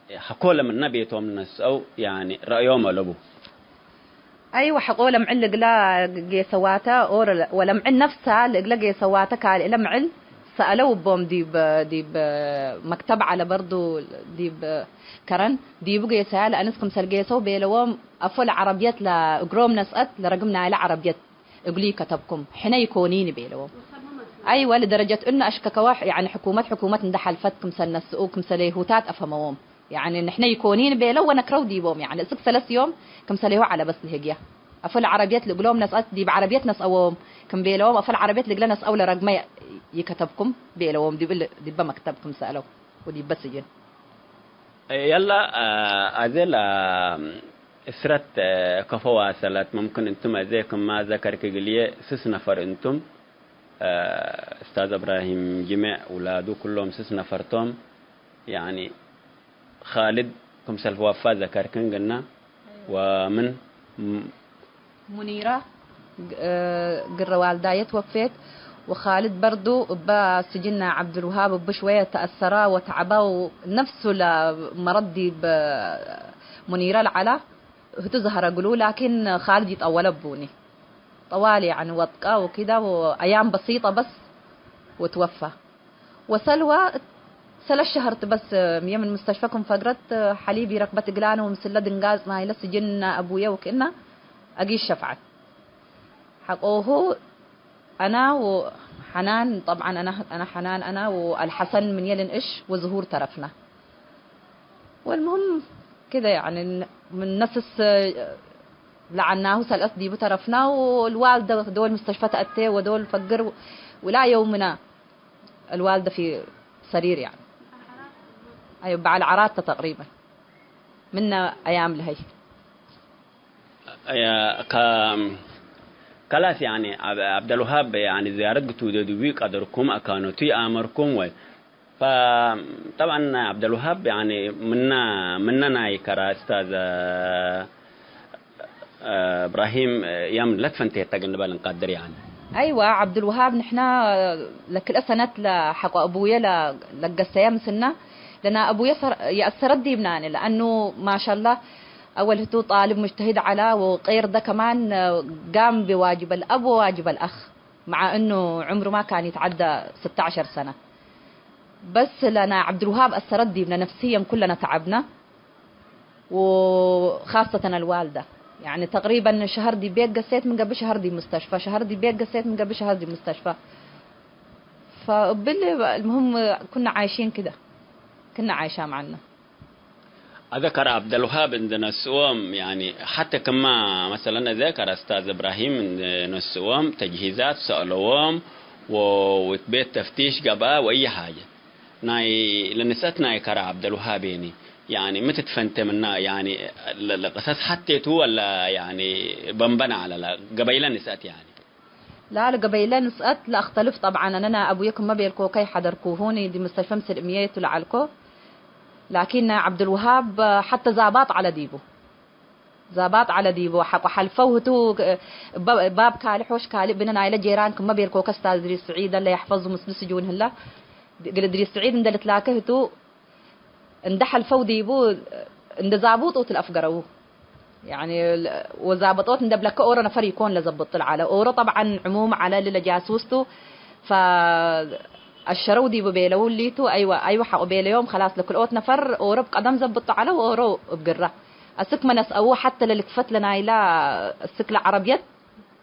ሐኮ ለምነ ቤቶም ነስአው፣ ያኒ፣ ረአዮም አለቡ። አይወ፣ ሐቆ ለምዕል እግለ ጌሰዋተ ኦር ወለምዕል ነፍሰ ለእግለ ጌሰዋተ ካልእ ለምዕል ሰአለው እቦም ዲብ፣ ዲብ መክተብ ዐለ በርዱ ዲብ ከረን ዲቡ ጌሰያ ለአንስ ክምሰል ጌሰው ቤለዎም አፎ ለዐረብየት ለእግሮም ነስአት ለረግም ናይለ ዐረብየት እግሉ ይከተብኩም፣ ሕነ ይኮኒን ቤለዎም። አይወ፣ ለደረጀት እኑ አሽከከወ፣ ያኒ ሕኩመት፣ ሕኩመት እንደ ሐልፈት ክምሰል ነስኡ፣ ክምሰሌሁታት አፈመዎም። ያኒ ንሕነ ይኮኒን ቤለው ወነክረው ዲቦም። ያኒ እስክ ሰለስ ዮም ክምሰሌሁ ዐለ በስ ለህግያ። አፎ ለዐረብየት ልእግሎም ነስአት ዲብ ዐረብየት ነስአዎም ክም ቤለዎም፣ አፎ ለዐረብየት ልእግለ ነስአው ለረግመ ይከተብኩም ቤለዎም ዲብ እል፣ ዲበ መክተብ ክም ሰአለው ወዲበ ስጅን። የላ፣ አ፣ አዜ ለእስረት ከፎ ዋሰለት። ሙምክን እንቱም አዜ ክማ ዘከርክ እግልዬ ስስ ነፈር እንቱም፣ አ፣ እስታዝ እብራሂም ጅሜዕ ውላዱ ኩሎም ስስ ነፈር ቶም። ያኒ ካልድ ክምሰል ወፋ ዘከርክን ግና ወምን ም-፣ ሙኒራ ግ-፣ እ፣ ግረ ዋልዳየ ትወፌት ወኻልድ በርዱ እበ ስጅን ናይ ዐብዱልውሃብ እቡ ሽወየ ተአሰረ ወተዐበ፣ ወነፍሱ ለመረድ ዲብ ሙኒረ ለዐለ ህቱ ዘሀረ እግሉ፣ ላኪን ካልድ ይጠወለ እቡኒ። ጠዋል ያኒ ወጥቀ ወኪዳ ወአያም በሲጠ በስ ወትወፋ። ወሰልዋ ሰለስ ሸህር ቲ በስ ምየ ምን ሙስተሽፈ ክም ፈግረት ሐሊብ ኢረክበት እግላነ ወምስለ ድንጋጽ ናይለ ስጅን እቡየ ወክእነ አጊድ ሸፍዐት። ሐቆሁ አና ወሐናን፣ ጠብዓን አና፣ አና ሐናን አና ወአልሐሰን ምንየ ልንእሽ ወዝሁር ተረፍና። ወልሙሁም ክደ ያኒ ምን ነስስ ለዐልናሁ ሰልአት ዲቡ ተረፍና ወልዋልደ ዶል ሙስተሽፈ ተአቴ ወዶል ፈግር ውላ የውምና። الوالدة في سرير يعني. أيوة، بعد عراتة تقريبًا. منا أيام لهي. يا ك-، ከላስ ያኒ ዐብ-፣ ዐብደልውሃብ ያኒ ዝያረት ግቱደ ዲቡ ቀደርኩም አካኖቱ ይአመርኩም ወይ? ፈ-፣ ጠብዐን ዐብደልውሃብ ያኒ ምነ፣ ምነ ናይ ከራ እስታዝ እብራሂም ያም ለትፈንቴ ተግንበል እንቀድር ያኒ። አይወ፣ ዐብዱልውሃብ፣ ንሕና ለክልኤ ሰነት ለሐቆ አቡየ ለ-፣ ለገሰየ ምስልነ ለና አቡየ ሰር-፣ የአሰረት ዲብናኒ፣ ለአኑ ማሻላህ አወል ህቱ ጣልብ ሙጅተሂድ ዐላ ወቄርደ ከማን ጋም ብዋጅብ አልአብ ወዋጅብ አልአኽ፣ መዓ እኑ ዕምሩ ማ ካን ይትዓዳ ስተ ዐሸር ሰነ። በስ ለና ዐብዱልውሃብ አሰረት ዲብነ ነፍስየን ኩለነ ተዐብነ። وخاصة الوالدة. يعني تقريبًا شهر دي بيت قسيت من قبل شهر دي مستشفى، شهر دي بيت قسيت من قبل شهر دي مستشفى. فقبل المهم كنا عايشين كده، كنا عايشة معنا. أذكر عبد الوهاب عند نسوم، يعني حتى كما مثلًا أذكر أستاذ إبراهيم عند نسوم تجهيزات سألوهم و-، وبيت تفتيش قبا وأي حاجة. ናይ ለንስአት ናይ ከረ ዐብደልውሃቤኒ፣ ያኒ፣ ሚ ትትፈንተ ምና? ያኒ፣ ለ-፣ ለቅሰስ ሐቴቱ ወላ፣ ያኒ፣ በንበነ ዐለ ለገበይለ ንስአት፣ ያኒ? ላ፣ ለገበይለ ንስአት ለአክተልፍ። ጠብዓን፣ አነ ናይ አቡየ ክመ ቤልኮ ከይ ሐደርኩሁኒ፣ ዲብ ሙስተሽፈ ምስል እምዬ ቱ ለዐልኮ። ላኪን ናይ ዐብደልውሃብ ሐተ ዛባጥ ዐለ ዲቡ። ዛባጥ ዐለ ዲቡ ሐቆ ሐልፈው ህቱ፣ እበ-፣ ባብ ካልእ ሖሽ ካልእ ብነ ናይለ ጄራን ክመ ቤልኮከ እስታዝ እድሪስ ስዒድ አለ የሕፈዙ ምስሉ ስጁን ህለ። እግል እድሪስ ስዒድ እንደ ልትላከ ህቱ እንደ ሐልፈው ዲቡ እንደ ዛቡጡ ትለአፍገረው። ያኒ ወዛበጦት እንደ ብለከ ኦሮ ነፈር ይኮን ለዘብጥ ለዐለ። ኦሮ ጠብዓን ዕሙም ዐለ ለጃሱስቱ ፈአሸረው ዲቡ ቤለው ሊቱ። አይወ፣ አይወ ሐቆ ቤለዮም። ከላስ ለክልኦት ነፈር ኦሮ ብቀደም ዘብጡ ዐለ ወኦሮ እብ ግረ። አስክ መ ነስአዉ ሐተ ለልክፈት ለናይላ እስክ ለዐረብየት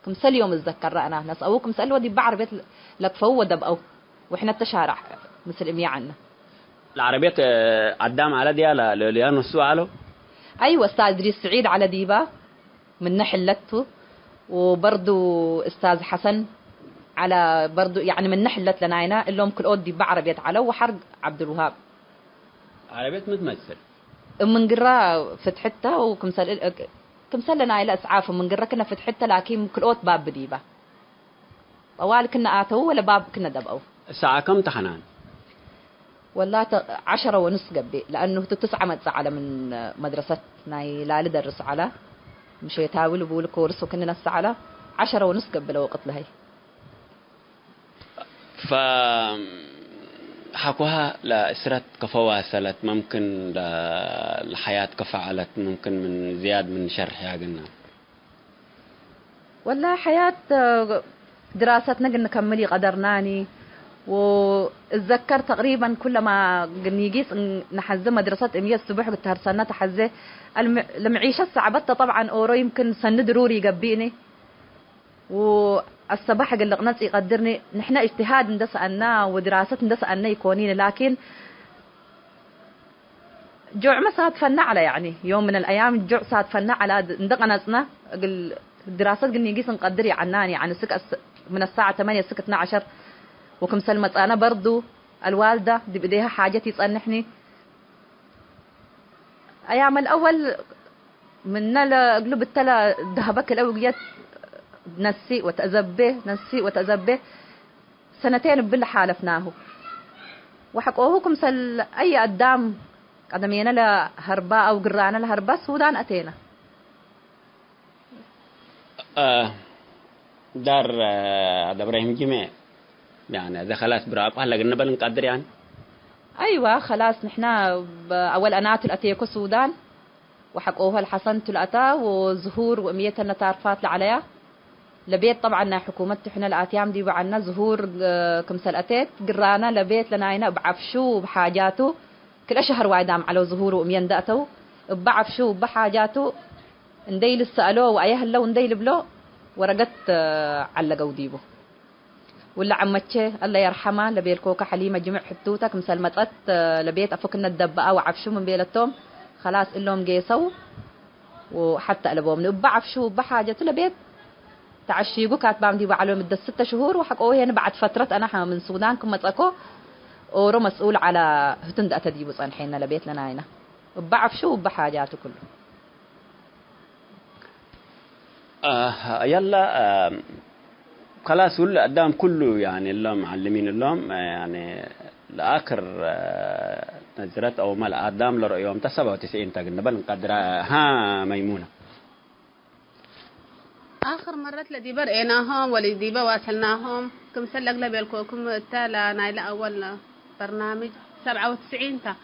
ክምሰል ዮም እዘከረ አና። ነስአዉ ክምሰል ወዲበ ዐረብየት ለክፈው ወደብአው። ወሕነ ተሻረዕ ምስል እምዬ ዐነ። ለዐረብየት አዳም ዐለ ዲያ ለ-፣ ለ-፣ ለያ ነሱ ዐለው? አይወ፣ እስታዝ እድሪስ ስዒድ ዐለ ዲባ ምነ ሕለት ቱ፣ ወበርዱ እስታዝ ሐሰን ዐለ በርዱ፣ ያኒ ምነ ሕለት ለናይና እሎም ክልኦት ዲበ ዐረብየት ዐለው ወሐር ዐብዱልውሃብ። ዐረብየት ሚ ትመስል? እብ ምንግራ ፍትሕተ ወክምሰል እል-፣ ክምሰል ለናይለ እስዓፍ እብ ምንግረ ክነ ፍትሕተ ላኪን ክልኦት ባብ ዲባ። ጠዋል ክነ አተው ወለ ባብ ክነ ደብአው። ሰዓ ከም ተሐናን? ወላ ተ-፣ ዐሸረ ወንስ ገብእ፣ ለአኑ ህቱ ትስዐ መጽእ ዐለ ምን መድረሰት ናይ ላሊ ደርስ ዐለ። ምሼታዊ ልቡል ኮርስ ወክንነስ ዐለ። ዐሸረ ወንስ ገብእ ለወቅት ለሀይ። ፈ-፣ ሐኮሃ ለእስረት ከፈዋሰለት፣ መምክን ለ-፣ ለሐያት ከፈዐለት፣ መምክን ምን ዝያድ ምን ሸርሕ ያግና። ወላሂ ሐያት፣ ድራሰትነ እግል ንከምል ኢቀደርናኒ። ወእዘከር ተቅሪበን ኩለማ እግል ኒጊስ ነሐዜ መድረሰት እምዬ ስቡሕ እግል ተሀርሰነ ተሐዜ። አልም-፣ ለምዒሸት ሰዕበተ ጠብዓን ኦሮ ይምክን ሰኒ ድሩሪ ኢገብእኒ። ወአሰባሕ እግል ልቅነጽ ኢቀድርኒ። ንሕነ እጅትሃድ እንደ ሰአና ወድራሰት እንደ ሰአነ ኢኮኒኒ፣ ላኪን ጆዕመ ሳትፈነ ዐለ፣ ያኒ ዮም ምን አልአያም ጆዕ ሳትፈነ ዐለ። እንደ ቀነጽነ እግል ድራሰት እግል ኒጊስ እንቀድር ይዐናኒ፣ ያኒ ስክ አስ-፣ ምን አሳዕ ተመንየ እስክ እትነ ዐሸር ወክምሰል መጽአነ በርዱ አልዋልዳ ዲብ እዴሀ ሓጀት ኢጸንሕኒ። አያም አልአወል ምነ ለእግሉ ብተለ ደሀበ ክልኤ ውግየት ነስእ ወተአዘቤ፣ ነስእ ወተአዘቤ። ሰነቴን እብል ለሓለፍናሁ። ወሐቆሁ ክምሰል አይ አዳም ቀደሜነ ለሀርባ አው ግራነ ለሀርባ ሱዳን አቴነ። አ፣ ዳር፣ አ፣ አደ እብራሂም ጅሜ ያኒ፣ አዜ ከላስ ብራቁ ሀለ እግል ንበል እንቀድር፣ ያኒ። አይዋ፣ ከላስ ንሕና በአወል አናቱ ለአቴኮ ሱዳን ወሐቆሆ ለሐሰንቱ ለአታ ወዝሁር ወእምየተነ ታርፋት ለዐለያ። ለቤት ጠብዐን ናይ ሕኩመት ቱ ሕነ ለአትያም ዲቡ ዐልነ። ዝሁር፣ እ፣ ክምሰል አቴት ግራነ ለቤት ለናይነ እብ ዐፍሹ እብ ሓጃቱ ክልኤ ሸህር ዋይ ዳም ዐለው ዝሁር ወእምየ እንደ አተው እበ ዐፍሹ እበ ሓጃቱ እንደ ኢልሰአሎ ወአየ ህለው እንደ ኢልብሎ ወረገት፣ እ፣ ዐለገው ዲቡ። ውለ ዐመቼ፣ አለ የርሐማ፣ ለቤልኮከ ሐሊመ ጅምዕ ሕቱተ ክምሰል መጸት፣ ለቤት አፎ ክነ ትደበአ ወዐፍሹ ምን ቤለቶም፣ ከላስ እሎም ጌሰው ወሐተ አለቦም። እበ ዐፍሹ እበ ሓጀቱ ለቤት ተዐሺጉ ካትባም ዲቡ ዐለው ምደት ስተ ሽሁር ወሐቆ ሄን በዐድ ፈትረት አነ ሐ ምን ሱዳን ክም መጸኮ ኦሮ መስኡል ዐለ ህቱ እንደ አተ ዲቡ ጸንሐነ ለቤት ለናይነ እበ ዐፍሹ እበ ሓጃቱ ክሉ። አህ፣ የላ፣ አም፣ ከላስ ሁሉ አዳም ኩሉ፣ ያኒ፣ እሎም መዓልሚን እሎም፣ ያኒ፣ ለአክር፣ አ፣ ነዝረት አው መል አዳም ለረእዮም ተ ሰብዐ ወትስዒን ተግንበል እንቀድራ። ሃ፣ መይሙነ። አክር መረት ለዲበ ርኤናሆም ወለዲበ ዋሰልናሆም፣ ክምሰል ለእግለ ቤልኮኩም እተ ለናይለ አወል በርናምጅ ሰብዐ ወትስዒን ተ።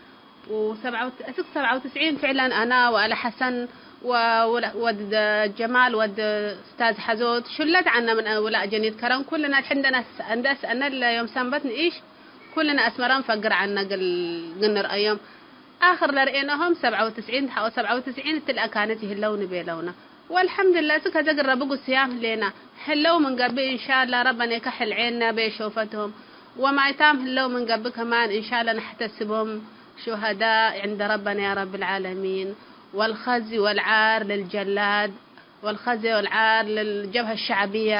ወሰብዐ ወት-፣ እስክ ሰብዐ ወትስዒን ፍዕለን አና ወአለ ሐሰን ወ-፣ ወለ-፣ ወድ ጀማል ወድ ኡስታዝ ሐዞት ሹለት ዐና ምን ውለ አጀኒት ከረን ኩልና ሕንደና ስ-፣ እንደ አስአነ ለዮም ሰንበት ንኢሽ ኩልና አስመራ ንፈግር ዐና ግል-፣ ግንርአዮም። አክር ለርኤናሆም ሰብዐ ወትስዒን ሐቆ ሰብዐ ወትስዒን እትለ አካነት ይህለውኒ ቤለውና። ወአልሐምድላ፣ እስክ አዜ ግረብ ጉስያም ህሌና ህለው ምን ገብእ፣ እንሻላ ረበነ ከሕል ዔንና ቤ ሾፈትሆም ወማይታም ህለው ምን ገብእ ከማን፣ እንሻላ ነሕተስቦም ሹሀዳ ዕንደ ረበነ ያ ረብ ልዓለሚን። ወልኸዚ ወልዓር ልልጀላድ፣ ወልኸዚ ወልዓር ልልጀብሀ ሸዕብያ።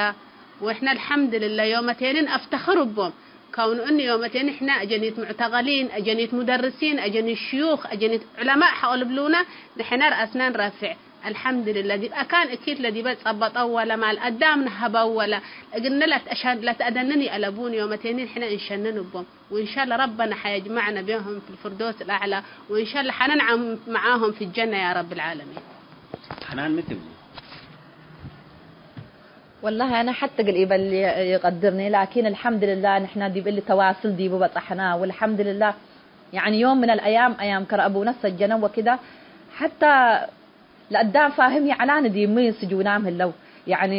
ወእሕነ አልሐምድልላ ዮመቴኒን አፍተኽር እቦም። ከውኑ እኒ ዮመቴኒ ሕነ አጀኒት ሙዕተቀሊን፣ አጀኒት ሙደርሲን፣ አጀኒት ሽዩኽ፣ አጀኒት ዑለማእ ሐቆ ልብሉነ፣ ንሕነ ረአስነ እንረፍዕ። አልሐምድልላህ፣ ዲብ አካን እኪት ለዲበ ጸበጠው ወለ ማል አዳም ነሀበው ወለ እግልነ ለትአሸ-፣ ለትአደንን ይአለቡን ዮመቴኒን ሕነ እንሸንን እቦም። ወእንሻላ ረበና ሐየጅመዕነ ቤሆም ፊ ልፍርዶስ ለአዕላ። ወእንሻላ ሐነን ዐም-፣ መዓሆም ፊ ጀነ ያ ረብ ልዓለሚን። ሐናን ምን ትብሊ? ወላሂ አነ ሐቲ እግል ኢበል ይቀድርኒ፣ ላኪን አልሐምድልላህ ንሕና ዲብ እሊ ተዋስል ዲቡ በጻሕና። ወአልሐምድልላህ ያኒ ዮም ምን አልአያም አያም ከረ አቡነ ሰጀነ ወክደ ሐታ ለአዳም ፋህም ይዐላን ዲብ ሚ ስጁናም ህለው። ያኒ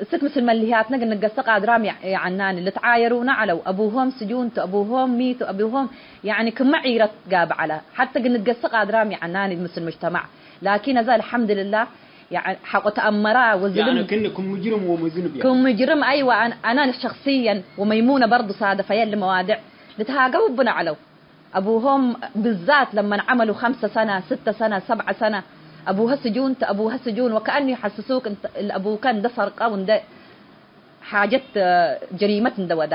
እስክ ምስል መልህያትነ እግል ንገሰ ቃድራም ይዐ-፣ ይዐናኒ። ልትዓየሩነ ዐለው። አቡሆም ስጁን ቱ፣ አቡሆም ሚ ቱ፣ አቡሆም ያኒ ክመ ዒረት ጋብእ ዐለ። ሐቲ እግል ንገሰ ቃድራም ይዐናኒ ምስል ሙጅተማዕ። ላኪን አዛ አልሐምድልላህ ያኒ ሐቆ ተአመራ ወዝልም ያኒ ክን ክም ሙጅርም ወሙዝንብ ያኒ። ክም ሙጅርም አይወ አን-፣ አነ ሸክስየን ወመይሙነ በርዱ ሳደፈየ እሊ መዋድዕ ልትሃገቡ ብነ ዐለው። አቡሆም ብዛት ለመን ዐመሉ ኸምሰ ሰነ፣ ስተ ሰነ፣ ሰብዐ ሰነ፣ አቡሀ ስጁን ተ-፣ አቡሀ ስጁን ወከአኑ ይሐስሱክ እንተ፣ ለአቡከ እንደ ሰርቀ ወእንደ ሓጀት፣ ጀሪመት እንደ ወዳ።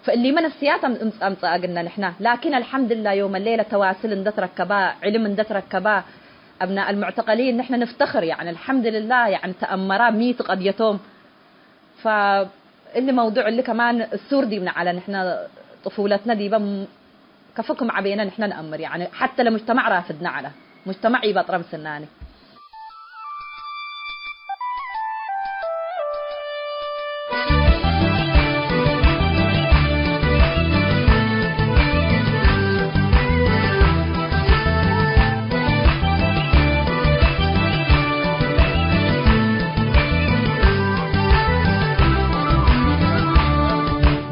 ፈእሊመ ነፍስያት አም-፣ እምጽ-፣ አምጽአ እግልነ ንሕና። ላኪን አልሐምድላ ዮም ሌለ ተዋስል እንደ ትረከባ፣ ዕልም እንደ ትረከባ፣ አብናእ አልሙዕተቀሊን ንሕነ ንፍተኽር። ያኒ አልሐምድልላ ያኒ ተአመራ ሚት ቀድየቶም። ፈእሊ መውዱዕ እሊ ከማን እሱር ዲብነ ዐለ። ንሕነ ጥፉለትነ ዲበ ም-፣ ከፎ ክም ዐቤነ ንሕነ ነአምር። ያኒ ሐተ ለሙጅተማዕ ራፍድነ ዐለ። ሙጅተማዕ ኢበጥረ ምስልናኒ።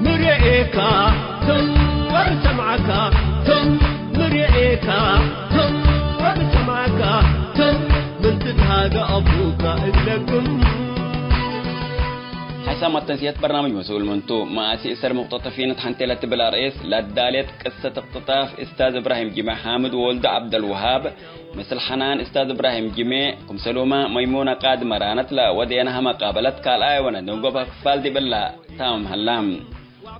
ምርኤካ ቶም ወብሰምዓካ ቶም፣ ምርኤካ ቶም ወብሰምዓካ ቶም፣ ምን ትትሃገ አቡካ እግለግም። ሐሳብ መተንስየት በርናምጅ መስኡል ምንቱ፣ መአሲ እሰር ሙቅተጠፊን እት ሐንቴ ለትብል አርእስ ለአዳሌት ቅሰት እቅትጣፍ እስታዝ እብራሂም ጅሜ ሓምድ ወወልዱ ዐብደልወሃብ፣ ምስል ሐናን እስታዝ እብራሂም ጅሜ፣ ክምሰሉመ መይሙነ ቃድ መራነት ለወዴነሀ መቃበለት ካልኣይ ወነድንጎብ ክፋል ዲብላ ታምም ሀላ።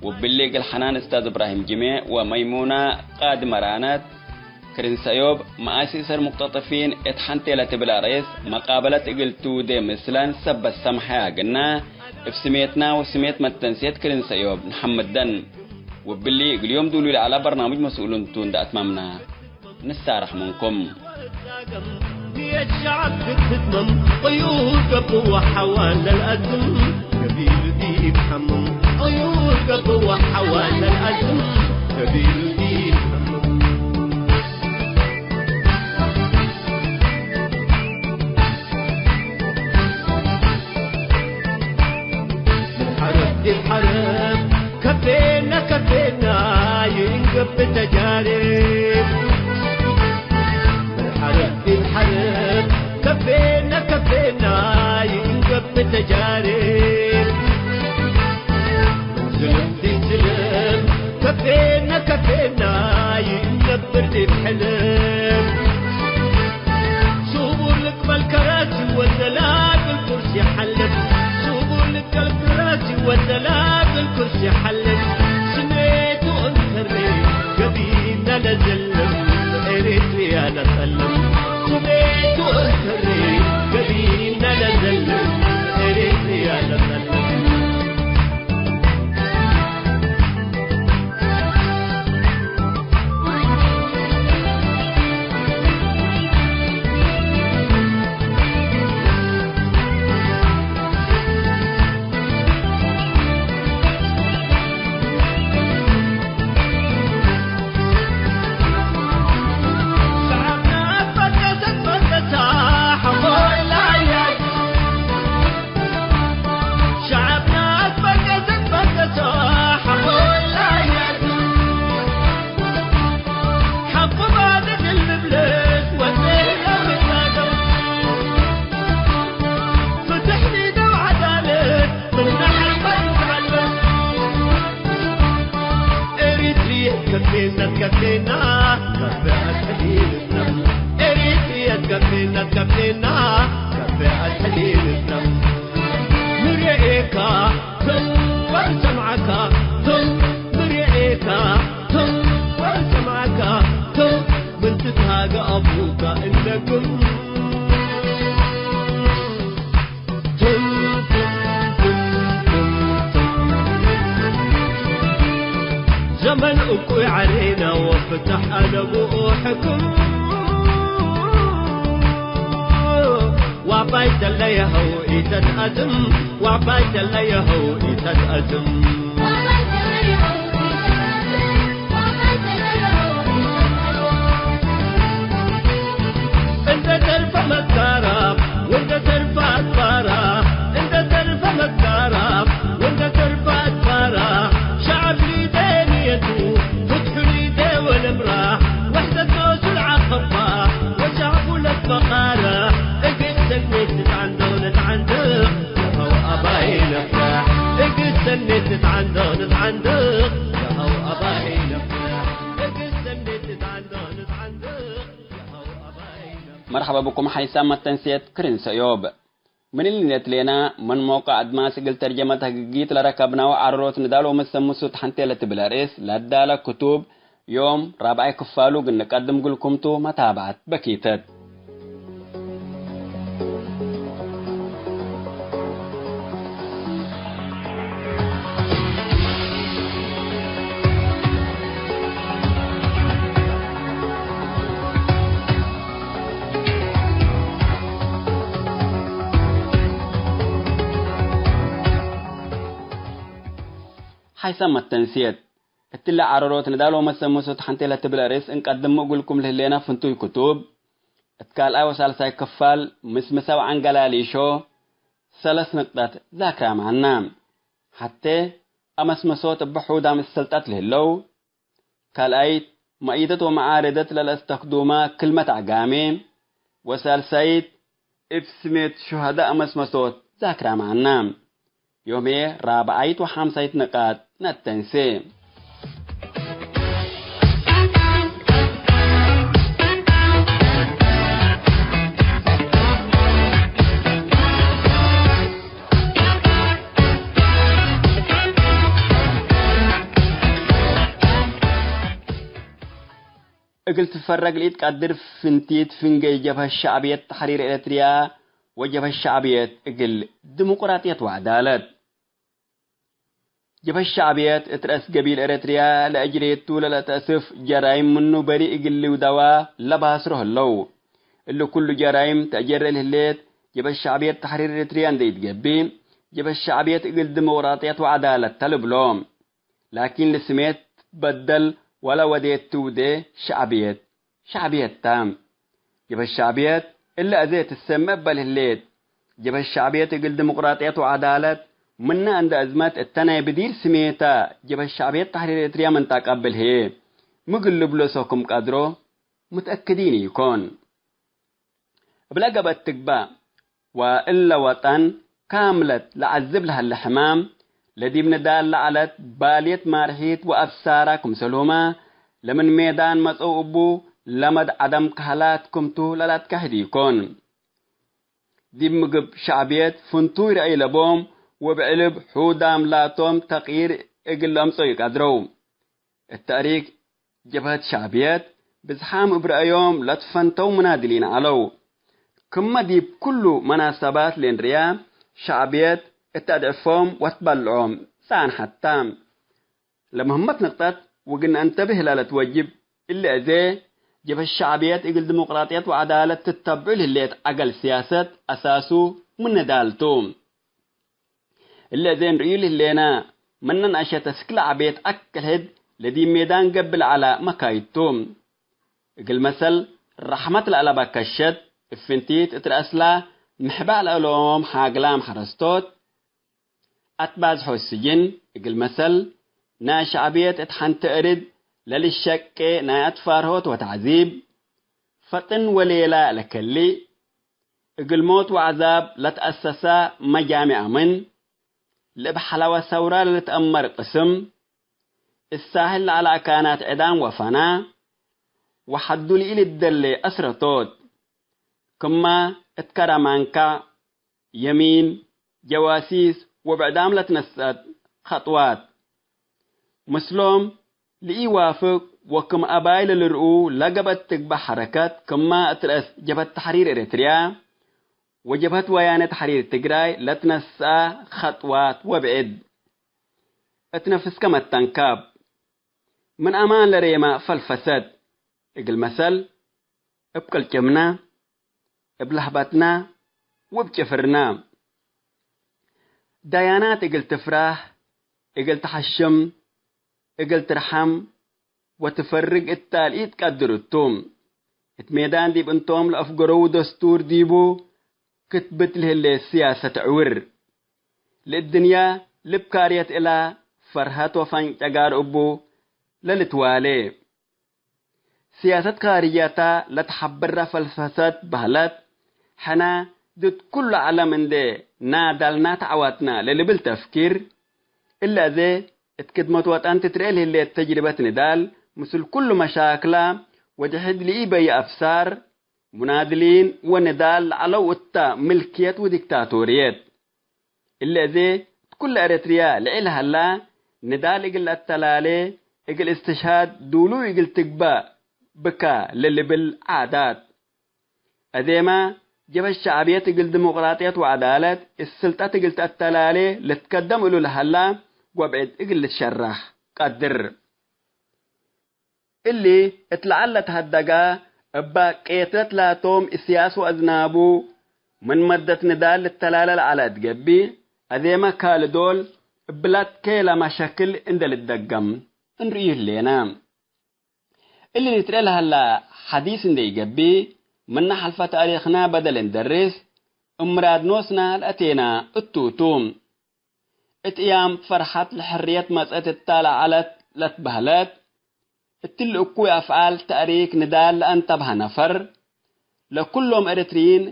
ወብሊ እግል ሐናን እስታዝ እብራሂም ጅሜ ወመይሙነ ቃድ መራነት ክርን ሰእዮብ መአሲ እሰር ሙቅተጠፊን እት ሐንቴ ለትብል አርእስ መቃበለት እግል ትውዴ ምስለን ሰበት ሰምሐያ ግና፣ እብ ስሜትና ወስሜት መተንሴት ክርን ሰእዮብ ነሐምደን። ወብሊ እግል ዮም ዱሉ ለዐለ በርናምጅ መስኡሉን ቱ እንደ አትማምና። ንሳረሕ ምንኩም። ንየት ሸዐብ ክትትመም፣ ቅዩድ ገብእ ወሐዋን ለልአትም፣ ገቢሉ ዲብ ሐምም፣ ቅዩድ ገብእ ወሐዋተ ለአዝም ከቢሩ ዲብ ሕምም። ምን ሐርብ ዲብ ሐርብ ከፌነ ከፌና ይእንገብእ ተጃርብ። ምን ሐርብ ዲብ ሐርብ ከፌነ ከፌና ይእንገብእ ተጃርብ። ምን ዝልም ዲብ ዝልም ከፌነ ከፌና ይእንገብር ዲብ ሕልም። ስቡር ልቅበል ከራሲ ወዘላግል ኩርሲ ሐልም። ስቡር ልቅበል ከራሲ ወዘላግል ኩርሲ ሐልም። ስሜቱ እንከሬ ገቢና ለዘልም ኤሪትሪያ ለጸልም። ስሜቱ እንከሬ ገቢና ለዘልም ኤሪትሪያ ለጸልም። ኤሪትሪየ ከፌና ከፌና ከፌ አትሐሊልና። ኤሪትሪየ ከፌና ከፌና ከፌ አትሐሊልና። ንርኤካ ቶም ወንሰምዐካ ቶም ንርኤካ ቶም ወንሰምዐካ ቶም ምን ትትሃገ አቡካ እነግም። ዘመን እኩይ ዐሌና ወፍታሕ አለቡ ሕክም። ዋባይ ተለየኸው ኢተትአዝም፣ ዋባይ ተለየኸው ኢተትአዝም። እንደ ተርፈ መጋራብ ወእንደ ተርፈ አድባራ፣ እንደ ተርፈ መጋራብ ወእንደ ተርፈ አድባራ፣ ሸዐብ ሊዴ ንየቱ ፍትሑ ሊዴ ወለምራ፣ ወሕደት ኖሱ ለዐቀባ ወሸዐቡ ለትበቃረ፣ እግል ሰኔት ንትዓንደው ነትዓንድቅ ለሀው አባይ ነፍራሕ፣ እግል ሰኔት ንትዓንደው ነትዓንድቅ ለሀው አባይ ነፍራሕ፣ እግል ሰኔት ንትዓንደው ነትዓንድቅ። መርሐባ ብኩም ሐይሳም መተንስየት ክርን ሰእዮብ። ምን እሊ ነትሌና፣ ምን ሞቃዕ አድማስ እግል ተርጀመት ህግጊት ለረከብናሁ ዐረሮት ንዳል ወመሰምሱት ሐንቴ ለትብል አርእስ ለአዳለ ክቱብ፣ ዮም ራብዓይ ክፋሉ እግል ንቀድም እግልኩም ቱ፣ መታብዐት በኪተት። ሐይሰ መተንስየት። እትለ ዐረሮት ንዳል ወመሰምሱት ሐንቴ ለትብል አርእስ እንቀድም እግልኩም ለህሌነ ፍንቱይ ክቱብ፣ እት ካልኣይ ወሳልሳይ ክፋል ምስምሰ ወዐንገላሊሾ ሰለስ ንቅጠት ዛክራም ዐና። ሐቴ አመስመሶት እብ ሑዳም እሰልጠት ለህለው፣ ካልኣይት መእይደት ወመዓርደት ለለአስተክዱመ ክልመት ዐጋሜ፣ ወሳልሳይት እብ ስሜት ሹሀዳእ አመስመሶት ዛክራም ዐና። ዮም ህዬ ራብዓይት ወሐምሳይት ንቃጥ ነተንሴ። እግል ትፈረግ ለኢትቀድር ፍንቲት ፍንጌ ጀብሀት ሸዕብየት ተሕሪር ኤረትርያ ወጀብሀት ሸዕብየት እግል ዲሙቅራጥየት ወዐዳለት። ጀብሀት ሸዕብየት እት ረአስ ገቢል ኤረትርያ ለአጅሬቱ ለለተአስፍ ጀራይም ምኑ በሪ እግል ልውደዋ ለባስሮ ህለው። እሊ ኩሉ ጀራይም ተአጀሬ ለህሌት ጀብሀት ሸዕብየት ተሕሪር ኤረትርያ እንዴ ኢትገብእ፣ ጀብሀት ሸዕብየት እግል ዲሞቅራጥየት ወዐዳለት ተ ልብሎ። ላኪን ለስሜት በደል ወለ ወዴት ትውዴ ሸዕብየት፣ ሸዕብየት ተ። ጀብሀት ሸዕብየት እለ አዜ ትሰመ እበል ህሌት። ጀብሀት ሸዕብየት እግል ዲሞቅራጥየት ወዐዳለት ምነ እንደ አዝመት እተ ናይ ብዲር ስሜተ ጀብሀት ሸዕብየት ተሕሪር ኤርትርያ ምን ተአቀብል ህዬ፣ ሚ እግል ልብሎ ሶክም ቀድሮ ሙትአክዲን ኢኮን። እብለ ገበት ትግበእ ወእለ ወጠን ካምለት ለዐዝብ ለሀለ ሕማም፣ ለዲብ ንዳል ለዐለት ባልየት ማርሒት ወአብሳራ ክምሰልሁመ፣ ለምን ሜዳን መጽአው እቡ ለመድ ዐደም ከሀላት ክምቱ ለለአትከሕድ ኢኮን። ዲብ ምግብ ሸዕብየት ፍንቱይ ረአይ ለቦም ወብዕልብ ሑዳም ላቶም ተቅይር እግል ለአምጽኦ ኢቀድረው። እት ተእሪክ ጀብሀት ሸዕብየት ብዝሓም እብ ረአዮም ለትፈንተው ሙናድሊን ዐለው። ክመ ዲብ ኩሉ መናሰባት ለእንርእያ፣ ሸዕብየት እት አድዕፎም ወትበልዖም ጸንሐት ተ። ለምህመት ንቅጠት ወግን አንተብህ ለልትወጅብ እሊ አዜ፣ ጀብሀት ሸዕብየት እግል ዲሞቅራጥየት ወዐዳለት ትተብዑ ለህሌት ዐገል ስያሰት አሳሱ ምን ንዳል ቱ። እሊ አዜ እንርእዩ ለህሌነ፣ ምነ ነአሸት እስክ ለዐቤት አክል ሕድ ለዲብ ሜዳን ገብእ ለዐለ መካይድ ቱ። እግል መሰል፣ ረሕመት ለአለበ ከሸት፣ እብ ፍንቲት እት ረአስላ ምሕባእ ለእሎም ሓግላም ሐረስቶት፣ አትባዝሖ ስጅን፣ እግል መሰል፣ ናይ ሸዕብየት እት ሐንቲ እርድ ለልሸቄ ናይ አትፋርሆት ወተዕዚብ፣ ፈጥን ወሌላ ለከልእ፣ እግል ሞት ወዐዛብ ለትአሰሳ መጃሚዕ አምን፣ ለእብ ሐላወ ሰውራ ለልትአመር ቅስም፣ እሳህል ለዐለ አካናት ዕዳም ወፈና፣ ወሐዱ ለኢልደሌ አስረቶት፣ ክመ እት ከረማንካ፣ የሚን፣ ጀዋሲስ ወብዕዳም ለትነሰአት ከጥዋት፣ ምስሎም ለኢዋፍቅ ወክም አባይ ለልርኡ ለገበት ትግበእ ሐረከት ክመ እት ረአስ ጀብሀት ተሕሪር ኤረትርያ ወጀብሀት ወያነ ተሕሪር ትግራይ ለትነስአ ከጥዋት ወብዕድ እት ነፍስከ መተንካብ ምን አማን ለሬማ ፈልፈሰት። እግል መሰል፣ እብ ቅልጭምነ፣ እብ ለህበትነ ወእብ ጭፍርነ። ዳያናት እግል ትፍራህ፣ እግል ተሐሽም፣ እግል ትርሐም ወትፈርግ እታል ኢትቀድር እቱ። እት ሜዳን ዲብ እንቶም ለአፍገረዉ ደስቱር ዲቡ ክትብት ለህሌት ስያሰት ዕውር። ለእድንያ ልብ ካርየት እላ ፈርሀት ወፈንጨጋር እቡ ለልትዋሌ። ስያሰት ካርያታ ለትሐብረ ፈልሰፈት በህለት፣ ሕነ ድድ ኩሉ ዐለም እንዴ ናዳልና ተዐዋትና ለልብል ተፍኪር፣ እለ አዜ እት ክድመት ወጠን ትትርኤ ለህሌት ተጅርበት ንዳል፣ ምስል ኩሉ መሻክላ ወድሕድ ለኢበየ አብሳር፣ ሙናድሊን ወንዳል ለዐለው እተ ምልክየት ወዲክታቶርየት። እሊ አዜ እት ኩለ ኤረትርያ ልዕል ሀላ፣ ንዳል እግል ለአተላሌ፣ እግል እስትሽሃድ ዱሉይ እግል ትግበእ ብከ ለልብል ዓዳት። አዜመ ጀብሀት ሸዕብየት እግል ዲሞቅራጥየት ወዐዳለት፣ እት ስልጠት እግል ተአተላሌ ልትከደም እሉ ለሀላ፣ ወብዕድ እግል ልትሸረሕ ቀድር። እሊ እት ለዐል ለትሀደጋ እበ ቄትለት ላቶም እስያስ ወአዝናቡ ምን መደት ንዳል ልተላለ ለዐለ እት ገብእ፣ አዜመ ካልእ ዶል እብላትኬ ለመ ሸክል እንዴ ልትደገም እንርእዩ ህሌነ። እሊ ልትርኤ ለሀላ ሐዲስ እንዴ ኢገብእ፣ ምነ ሐልፈ ታሪክነ በደል እንደርስ፣ እብ ምራድ ኖስነ ለአቴነ እቱ ቱ። እት እያም ፈርሐት ለሕርየት መጽአት እተ ለዐለት ለትበህለት፣ እትሊ እኩይ አፍዓል ተእሪክ ንዳል ለአንተብሀ ነፈር፣ ለኩሎም ኤረትርዪን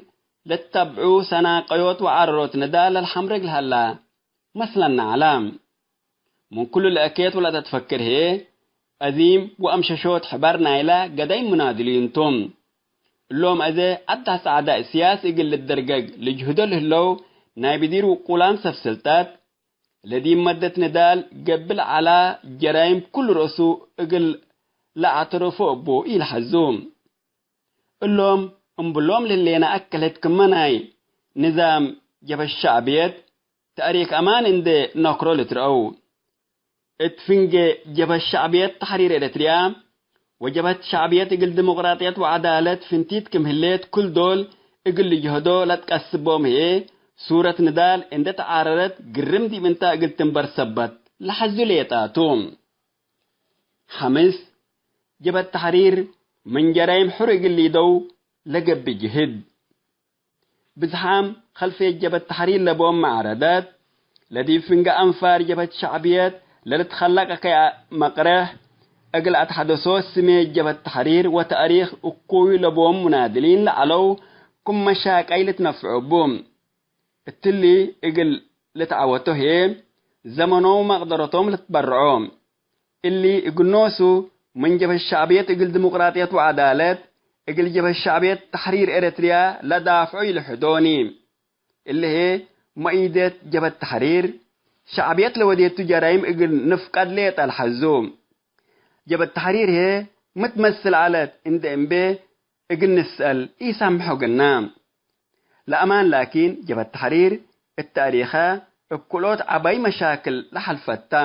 ለትተብዑ ሰናቀዮት ወዐረሮት ንዳል ለልሐምርግ ለሀላ መስለነ ዐለ። ምን ኩሉ ለእኬት ወለተትፈክር ህዬ፣ አዚም ወአምሸሾት ሕበር ናይለ ገዳይም ሙናድሊን ቱ። እሎም አዜ አዳህ ጸዕዳ እስያስ እግል ልደርገግ ልጅህዶ ለህለው ናይ ብዲር ውቁላም ሰብ ስልጠት፣ ለዲብ መደት ንዳል ገብእ ለዐላ ጀራይም ኩሉ ረእሱ እግል ለአዕተረፎ እቡ ኢለሐዙ። እሎም እምብሎም ለህሌነ አክልህት ክመ ናይ ንዛም ጀብሀት ሸዕብየት ተእሪክ አማን እንዴ ነክሮ ልትረአው። እት ፍንጌ ጀብሀት ሸዕብየት ተሕሪር ኤረትርያ ወጀብሀት ሸዕብየት እግል ዲሞቅራጥየት ወዐዳለት ፍንቲት ክም ህሌት፣ ክል ዶል እግል ልጅሀዶ ለትቀስቦም ህዬ፣ ሱረት ንዳል እንዴ ተዓረረት ግርም ዲብ እንታ እግል ትንበር ሰበት ለሐዙ ሌጣ ቱ። ሐምስ፣ ጀብሀት ተሕሪር ምን ጀራይም ሕሩይ እግል ሊደው ለገብእ ጅህድ። ብዝሓም ከልፍየት ጀብሀት ተሕሪር ለቦም መዓረደት፣ ለዲብ ፍንጌ አንፋር ጀብሀት ሸዕብየት ለልትከለቀ ከይ መቅረሕ፣ እግል አትሐደሶ ስሜት ጀብሀት ተሕሪር ወተእሪክ እኩዩ ለቦም ሙናድሊን ለዐለው ክም መሻቀይ ልትነፍዑ እቡ። እትሊ እግል ልትዐወቶ ህዬ፣ ዘመኖም ወመቅደረቶም ልትበርዖ። እሊ እግል ኖሱ፣ ምን ጀብሀት ሸዕብየት እግል ዲሞቅራጥየት ወዐዳለት፣ እግል ጀብሀት ሸዕብየት ተሕሪር ኤረትርያ ለዳፍዑ ኢልሕዶኒ። እሊ ህዬ፣ መኢደት ጀብሀት ተሕሪር ሸዕብየት ለወዴቱ ጀራይም እግል ንፍቀድ ሌጠ ለሐዙ። ጀብሀት ተሕሪር ህዬ፣ ሚ ትመስል ዐለት እንዴ እምቤ እግል ንስአል ኢሳምሖ ግና። ለአማን ላኪን፣ ጀብሀት ተሕሪር እት ተእሪከ እብ ክልኦት ዐባይ መሻክል ለሐልፈት ተ።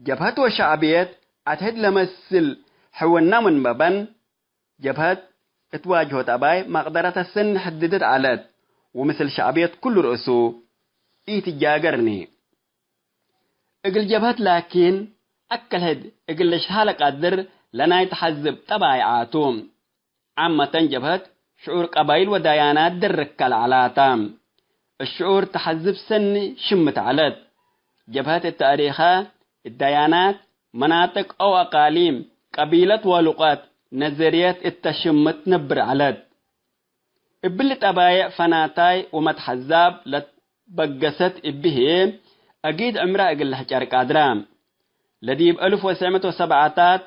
ጀብሀት ወሸዕብየት አትሕድ ለመስል ሕውና ምን መበን፣ ጀብሀት እት ዋጅሆት አባይ መቅደረተ ሰኒ ሕድድት ዐለት፣ ወምስል ሸዕብየት ኩሉ ርእሱ ኢትጃገርኒ። እግል ጀብሀት ላኪን፣ አክል ሕድ እግል ልሽርሐ ለቀድር ለናይ ተሐዝብ ጠባይዓ ቱ። ዓመተን ጀብሀት ሽዑር ቀባይል ወዳያናት ድርካ ለዐላታ። እሽዑር ተሐዝብ ሰኒ ሽምት ዐለት። ጀብሀት እት ተእሪከ እዳያናት፣ መናጥቅ አው አቃሊም፣ ቀቢለት ወሉቀት፣ ነዘርየት እተ ሽምት ነብር ዐለት። እብሊ ጠባይዕ ፈናታይ ወመትሐዛብ ለትበገሰት እቢ ህዬ፣ አጊድ ዕምራ እግል ለሕጨር ቃድራ። ለዲብ አልፍ ወትሰዕ ምእት ወሰብዓታት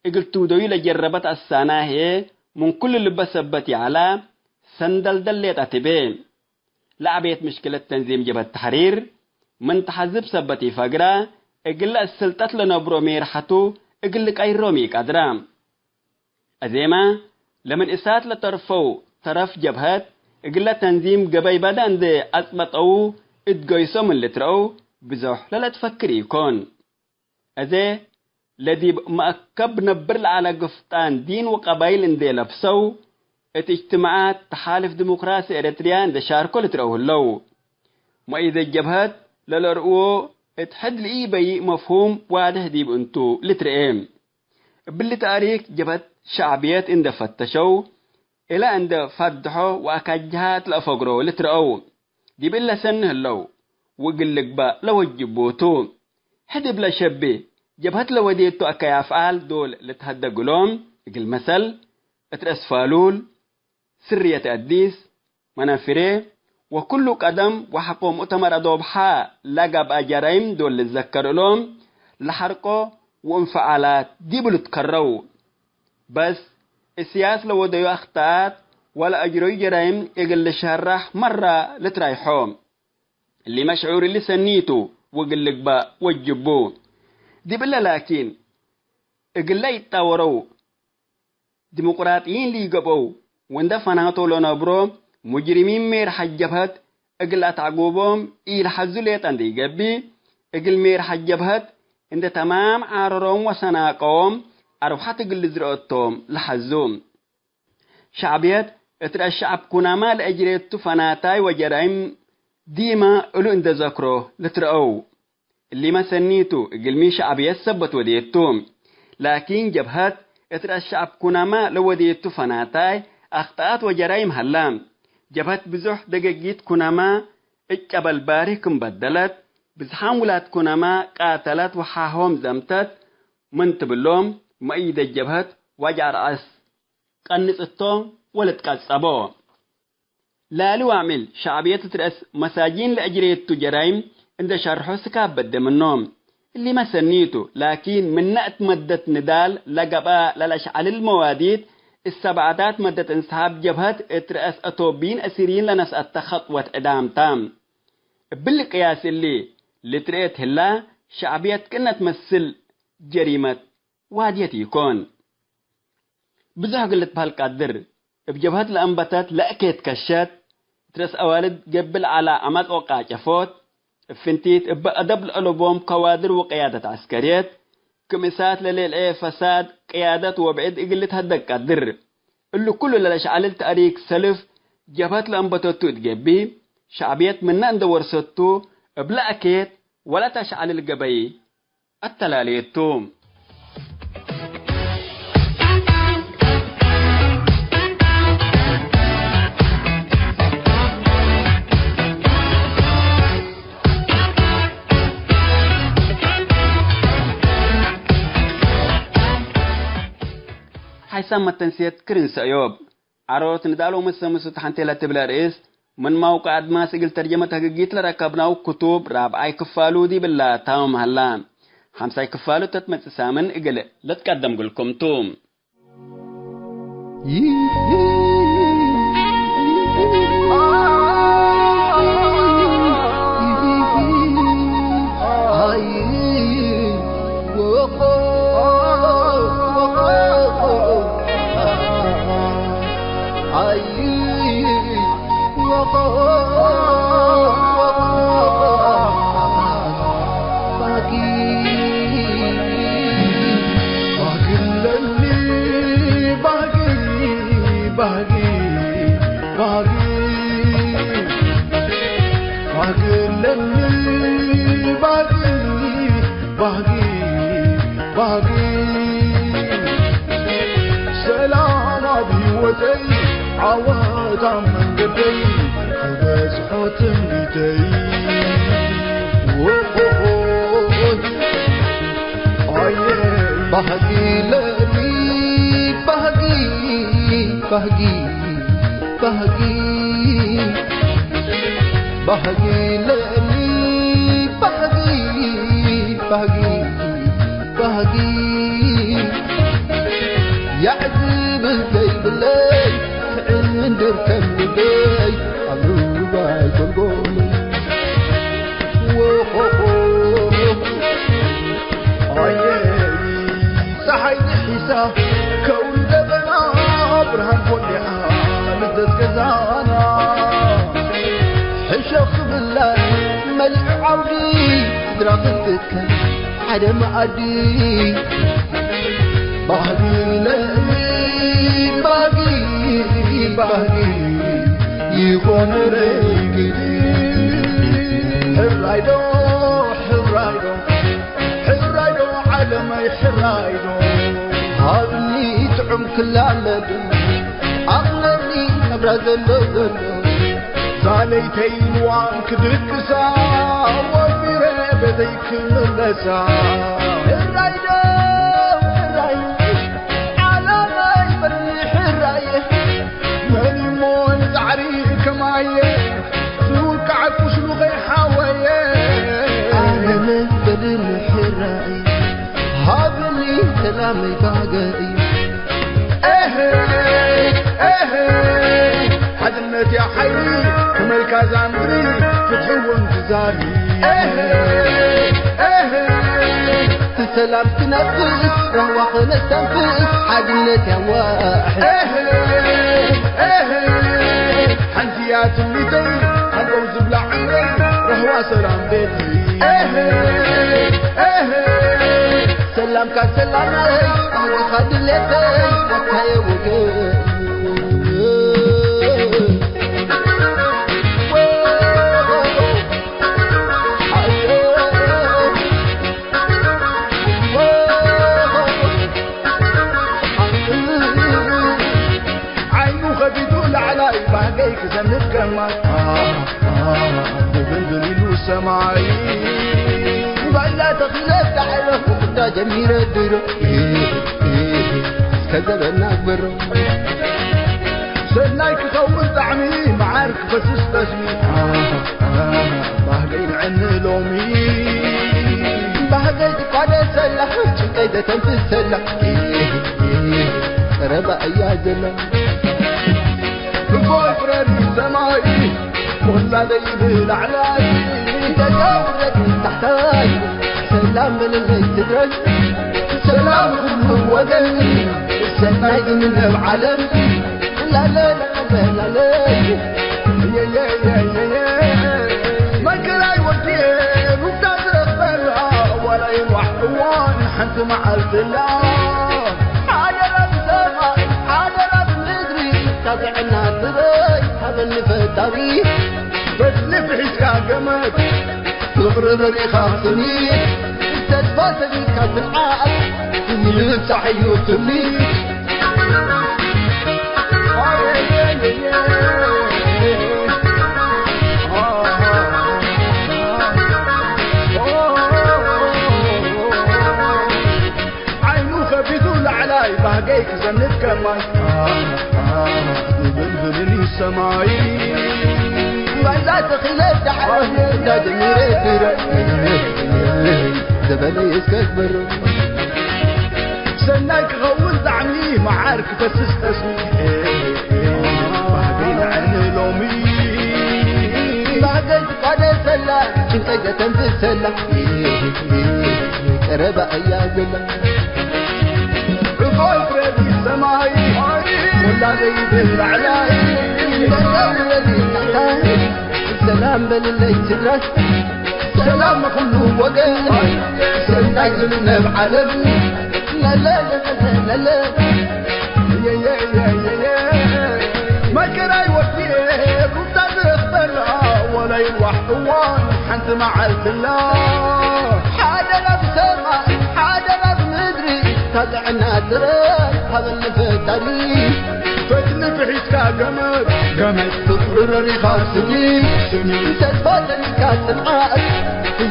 እግል ትውደዩ ለጀረበት አሳና ህዬ፣ ምን ኩሉ ልበ ሰበት ይዐላ፣ ሰንደልደል ሌጠ ትቤ። ለዐቤት ምሽክለት ተንዚም ጀብሀት ተሕሪር፣ ምን ተሐዝብ ሰበት ኢፈግራ፣ እግለ እት ስልጠት ለነብሮ ሜርሐቱ እግል ልቀይሮም ኢቀድራ። አዜማ፣ ለምን እሳት ለተርፈው ተረፍ ጀብሀት፣ እግለ ተንዚም ገበይ በደ እንዴ አጽበጠው እት ገይሶ ምን ልትረአው፣ ብዞሕ ለለትፈክር ኢኮን። አዜ፣ ለዲብ መአከብ ነብር ለዐለ ግፍጣን ዲን ወቀባይል እንዴ ለብሰው፣ እት እጅትማዓት ተሓልፍ ዲሞክራሲ ኤረትርያ እንዴ ሻርኮ ልትረአው ህለው። መኢደት ጀብሀት ለለርእዎ እት ሕድ ለኢበይእ መፍሁም ዋድሕ ዲብ እንቱ ልትርኤ። እብሊ ተእሪክ ጀብሀት ሸዕብየት እንዴ ፈተሸው፣ እለ እንዴ ፈድሖ ወአካጅሃት ለአፈግሮ ልትረአው። ዲብ እለ ሰኒ ህለው፣ ወእግል ልግበእ ለወጅቡ ቱ። ሕድ እብ ለሸቤ፣ ጀብሀት ለወዴቱ አከይ አፍዓል ዶል ልትሀደግ እሎም፣ እግል መሰል፣ እት ረአስ ፋሉል፣ ስርየት አዲስ፣ መነፍሬ፣ ወክሉ ቀደም ወሐቆ ሙእተመር አዶብሐ ለገብአ ጀራይም ዶል ልትዘከር እሎም፣ ለሐርቆ ወእንፍዓላት ዲቡ ልትከረው። በስ፣ እስያስ ለወደዩ አክጠኣት ወለአጅረዩ ጀራይም እግል ልሸረሕ መራ ልትራይሖ። እሊመ ሽዑር እሊ ሰኒ ቱ ወእግል ልግበእ ወጅቡ። ዲብ እለ ላኪን፣ እግለ ኢትጣወረው፣ ዲሞቅራጥይን ለኢገብአው ወእንደ ፈናቶ ለነብሮ ሙጅሪሚን ሜርሐ ጀብሀት እግል አትዐጉቦም ኢለሐዙ ሌጠ እንዴ ኢገብእ፣ እግል ሜርሐ ጀብሀት እንዴ ተማም ዓረሮም ወሰናቀዎም አርወሐት እግል ልዝረአቶም ለሐዙ። ሸዕብየት እት ረአስ ሸዐብ ኩናማ ለአጅሬቱ ፈናታይ ወጀራይም ዲመ እሉ እንዴ ዘክሮ ልትረአው። እሊመ ሰኒ ቱ፣ እግልሚ ሸዕብየት ሰበት ወዴቱ። ላኪን ጀብሀት እት ረአስ ሸዐብ ኩናማ ለወዴቱ ፈናታይ አክጠኣት ወጀራይም ሀላ። ጀብሀት ብዙሕ ደገጊት ኩናማ እጨበል ባሪ ክም በደለት፣ ብዝሓም ውላድ ኩናማ ቃተለት ወሓሆም ዘምተት ምን ትብሎም፣ መእይደት ጀብሀት ወጅዐ ረአስ ቀንጽቶ ወልትቀጸቦ። ላሊ ዋዕሚል ሸዕብየት እት ረአስ መሳጂን ለአጅሬቱ ጀራይም እንዴ ሸርሖ ስካብ በደ ምኖም። እሊመ ሰኒ ቱ፣ ላኪን ምነ እት መደት ንዳል ለገብአ ለለአሽዐልል መዋዲት፣ እት ሰብዓታት መደት እንሰሓብ ጀብሀት እት ረአስ አቶብይን አሲሪን ለነስአተ ከጥወት ዕዳም ተ። እብሊ ቅያስ እሊ ልትርኤት ህላ፣ ሸዕብየት ክእነ ትመስል ጀሪመት ዋድየት ኢኮን። ብዞሕ እግል ልትበህል ቀድር። እብ ጀብሀት ለአንበተት ለእኬት ከሸት፣ እት ረአስ አዋልድ ገብእ ለዐለ ዐመጽ ወቃጨፎት፣ እብ ፍንቲት እበ አደብ ለአለቦም ከዋድር ወቅያደት ዐስከርየት፣ ክም እሳት ለሌልዔ ፈሳድ ቅያደት ወብዕድ እግል ልትሀደግ ቀድር። እሉ ኩሉ ለለአሽዐልል ተእሪክ ሰልፍ ጀብሀት ለአንበተቱ እት ገብእ፣ ሸዕብየት ምነ እንዴ ወርሰቱ እብ ለእኬት ወለተሽዐልል ገበይ አተላሌቱ። ሓይሳም መተንስየት ክርን ሰእዮብ። ዐሮት ንዳል ወመሰምሱት ሐንቴ ለትብል አርእስት፣ ምን መውቀዕ አድማስ እግል ተርጀመት ህግጊት ለረከብናው ክቱብ ራብዓይ ክፋሉ ዲብላ ታምም ሀላ። ሐምሳይ ክፋሉ ተትመጽእ ሳምን እግል ልትቀደም እግልኩም ቱ። ባህጊ ለኒ ባህጊ፣ ባህጊ፣ ባህጊ። ሰላም ኣብ ህይወተይ፣ ዓወት ኣብ መንገደይ፣ ክበጽሖ ትምኒተይ። ኦሆሆሆ። ባህጊ ለኒ ባህጊ፣ ባህጊ፣ ባህጊ፣ ባህጊ ለኒ ባህጊ፣ ባህጊ፣ ባህጊ። ያዕዝብ ዘይብለይ ክዕንድር ከም ልበይ ኣብ ሩባይ ጎልጎል። ወሆሆ። ኣየ ጸሓይ ድሒሳ ከውን ደበና ብርሃን ጎሊሓ ልደት ገዛና። ሕሸኽ ብላ መሊሕ ዓውዲ ስድራ ክትከ ሓደ መኣዲ። ባህጊ ለኒ ባህጊ፣ ባህጊ ይኾን ረግዲ። ሕራይዶ፣ ሕራይዶ፣ ሕራይዶ ዓለመይ ሕራይዶ። ሃብኒ ጥዑም ክላለዶ፣ ኣቕለኒ ነብራ ዘሎ ዘሎ። ዛለይተይ ንዋን ክድቅሳ፣ ወፊረ ቤተይ ክምለሳ። ሕራይዶ፣ ሕራይ ዓለመይ በኒ ሕራየ። መን እሞ ንጻዕሪ ከማየ፣ ዝውቃዕ ቁስሉ ከይሓወየ። ዓለመይ በኒ ሕራየ፣ ሃብኒ ሰላመይ ባገይ። ኤሄ፣ ኤሄ፣ ሓድነት እያ ሓይሊ፣ ከመልካ ዛምሪ፣ ፍትሒ እውን ትዛሪ። ኤሄ፣ ኤሄ፣ ብሰላም ትነፍስ፣ ራህዋ ክነስተንፍስ፣ ሓድነት እያ ዋሕስ። ኤሄ፣ ኤሄ፣ ሓንቲ እያ ትምኒተይ፣ ሃለው ዝብላ ዕምረይ፣ ራህዋ ሰላም ቤተይ። ኤሄ፣ ኤሄ፣ ሰላምካ ሰላመይ፣ ባህግኻ ድሌተይ፣ ኣታየ ወገን። ዓይኑ ከፊቱ ላዕላይ፣ ባህገይ ክዘንብ ከማይ። ድብልብል ኢሉ ሰማይ፣ ባላ ተኺለ ዳዕለ፣ ፍቁዳ ጀሚረ ድሮ፣ እስከ ዘበና ግበሮ። ሰናይ ክኸውን ጣዕሚ፣ መዓር ክፈስስ ጠስሚ፣ ባህገይ ንዕኒ ሎሚ። ባህገይ ትቋደሰላ፣ ጭንቀይ ደተንፍሰላ፣ ቀረባ እያ ዘላ። እፎይ ፍረድ ሰማይ፣ ወላደይ ብላዕላይ፣ ደጋ ውረድ ታሕታይ፣ ሰላም በለለይ ትግራይ፣ ሰላም ኩሉ ወገን፣ ሰናይ ግንብ ዓለም፣ ላለ ላለ ላለ። መከራይ ወድየ ሩዳ ዝረኽበላ፣ ዋላ ይንዋሕ እዋን ሓንቲ መዓልትላ። ሓደራ ብሰማይ፣ ሓደራ ብምድሪ፣ እታ ጥዕና ትበይ ሃበኒ ፈጣሪ። በትሊ ፍሒስካ ገመድ ፍቅሪ ረሪኻ ትምኒት፣ ተስፋ ሰሊካ ትንዓት፣ ይብጻሕ እዩ ትምኒት። ዓይኑ ከፊቱ ላዕላይ ባህገይ ክዘንብ ከማይ፣ ይብልብልኒ ሰማይ። ባይዛ ተኺለ ዳዕረ ዳድሚረ ድረ ዘበነ ይስከክብር። ሰናይ ክኸውን ጣዕሚ መዓር ክፈስስ ጠስሚ። ባህገይ ለዐልኒ ሎሚ። ባህገይ ትቋደሰላ፣ ጭንቀይ ገተንፍሰላ። ቀረባ እያ ዘላ። ዕፎይ ፍረዲ ሰማይ፣ ሞላ ዘይብል ላዕላይ። ሰላም በልለይ ትግራይ፣ ሰላም ንኹሉ ወገን፣ ሰናይ ዝንነብ ዓለም። ለለ ለለ ለለ። መከራይ ወዲኤ ሩታ ዝኽበላ ወለይዋሕ እዋን ሓንቲ መዓልትላ። ሓደራ ብሰማይ ሓደራ ብምድሪ ታጥዕና ጥረ ሃበኒ ፈጣሪ። ፈትሊ ብሒትካ ገመድ ገመድ ፍቅሪ ረሪኻ ስኒ ስኒ ተስፋ ተኒካ ጽንዓት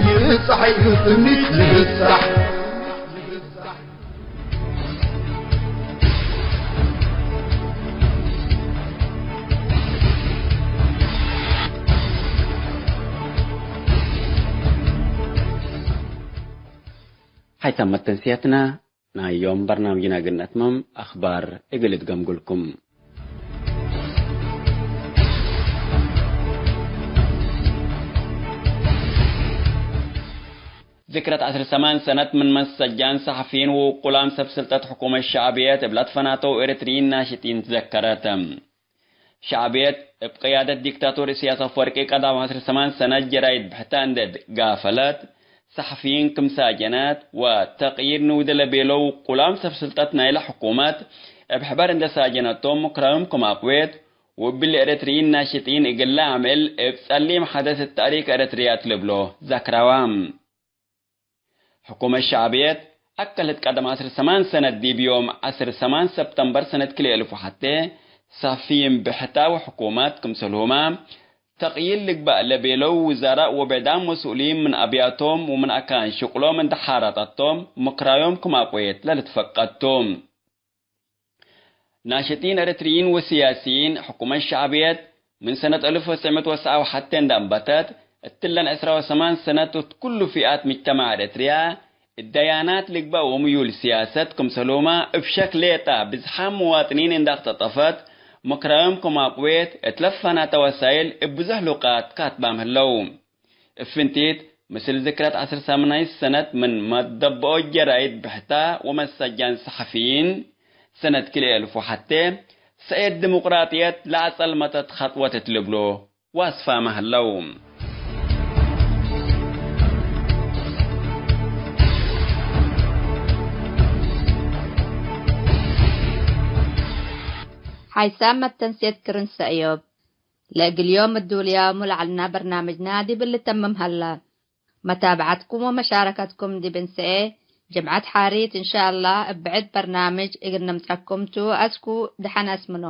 ይብጻሕ እዩ ትምኒት ይብጻሕ። ሓይሳም መተንስያትና ናይ ዮም በርናምጅና እግል ነትመም አኽባር እግል እትገምጉልኩም። ዝክረት ዐስር ሰማን ሰነት ምን መሰጃን ሰሐፊይን ወውቁላም ሰብ ስልጠት ሕኩመት ሸዕብየት እብ ለትፈናተው ኤረትርይን ናሽጢን ትዘከረት። ሸዕብየት እብ ቅያደት ዲክታቶር እስያስ አፈወርቂ ቀዳም ዐስር ሰማን ሰነት ጀራይድ ብሕተ እንዴ ጋፈለት፣ ሰሐፊይን ክም ሳጀነት ወተቅይድ ንውደ ለቤለው ውቁላም ሰብ ስልጠት ናይለ ሕኩመት እብ ሕበር እንዴ ሳጀነቶም ምክራዮም ክም አቅዌት፣ ወእብሊ ኤረትርይን ናሽጢን እግለ አምዕል እብ ጸሊም ሐደስ እት ታሪክ ኤረትርያ እት ልብሎ ዘክረዋ። ሕኩመት ሸዕብየት አከለት ቀደም ዐስር ሰማን ሰነት ዲብ ዮም ዐስር ሰማን ሰብተምበር ሰነት ክልኤ እልፍ ወሐቴ ሰፊን ብሕታ ወሕኩመት ክምሰልሁመ ተቅይል ልግበእ ለቤለው ውዛራእ ወብዕዳም መስኡሊን ምን አብያቶም ወምን አካን ሽቅሎም እንዴ ሓረጠቶም ምክራዮም ክም አቅዌት ለልትፈቀድ ቱ። ናሽጢን ኤረትርይን ወስያስይን፣ ሕኩመት ሸዕብየት ምን ሰነት አልፍ ወትስዕ ምእት ወሰብዓ ወሐቴ እንዴ አንበተት፣ እትለን ዕስራ ወሰማን ሰነት እት ኩሉ ፊአት ምጅተማዕ ኤረትርያ፣ እት ደያናት ልግበእ ወምዩል ስያሰት ክምሰልሁመ እብ ሸክ ሌጠ ብዝሓም መዋጥኒን እንዴ አክተጠፈት፣ ምክራዮም ክም አቅዌት እት ለፈናተ ወሳይል እብ ብዙሕ ሉቃት ካትባም ህለው። እብ ፍንቲት፣ ምስል ዝክረት ዐስር ሰማናይት ሰነት ምን መትደበኦት ጀራይድ ብሕታ ወመሰጃን ሰሐፊይን፣ ሰነት ክልኤ እልፍ ወሐቴ፣ ሰእየት ዲሙቅራጥየት ለአጸልመተት ኸጥወት እት ልብሎ ዋስፋመ ህለው። ሓይሳም መተንሴት ክርን ሰእዮብ። ለእግል ዮም እዱልያሙ ለዐልና በርናምጅና ዲብ ልተምም ሀላ። መታብዐትኩም ወመሻረከትኩም ዲብ እንሰኤ ጅምዐት ሓሪት እንሻአላህ እብ ብዕድ በርናምጅ እግል ንምጸኩም ቱ። አስኩ ደሐን አስምኖ።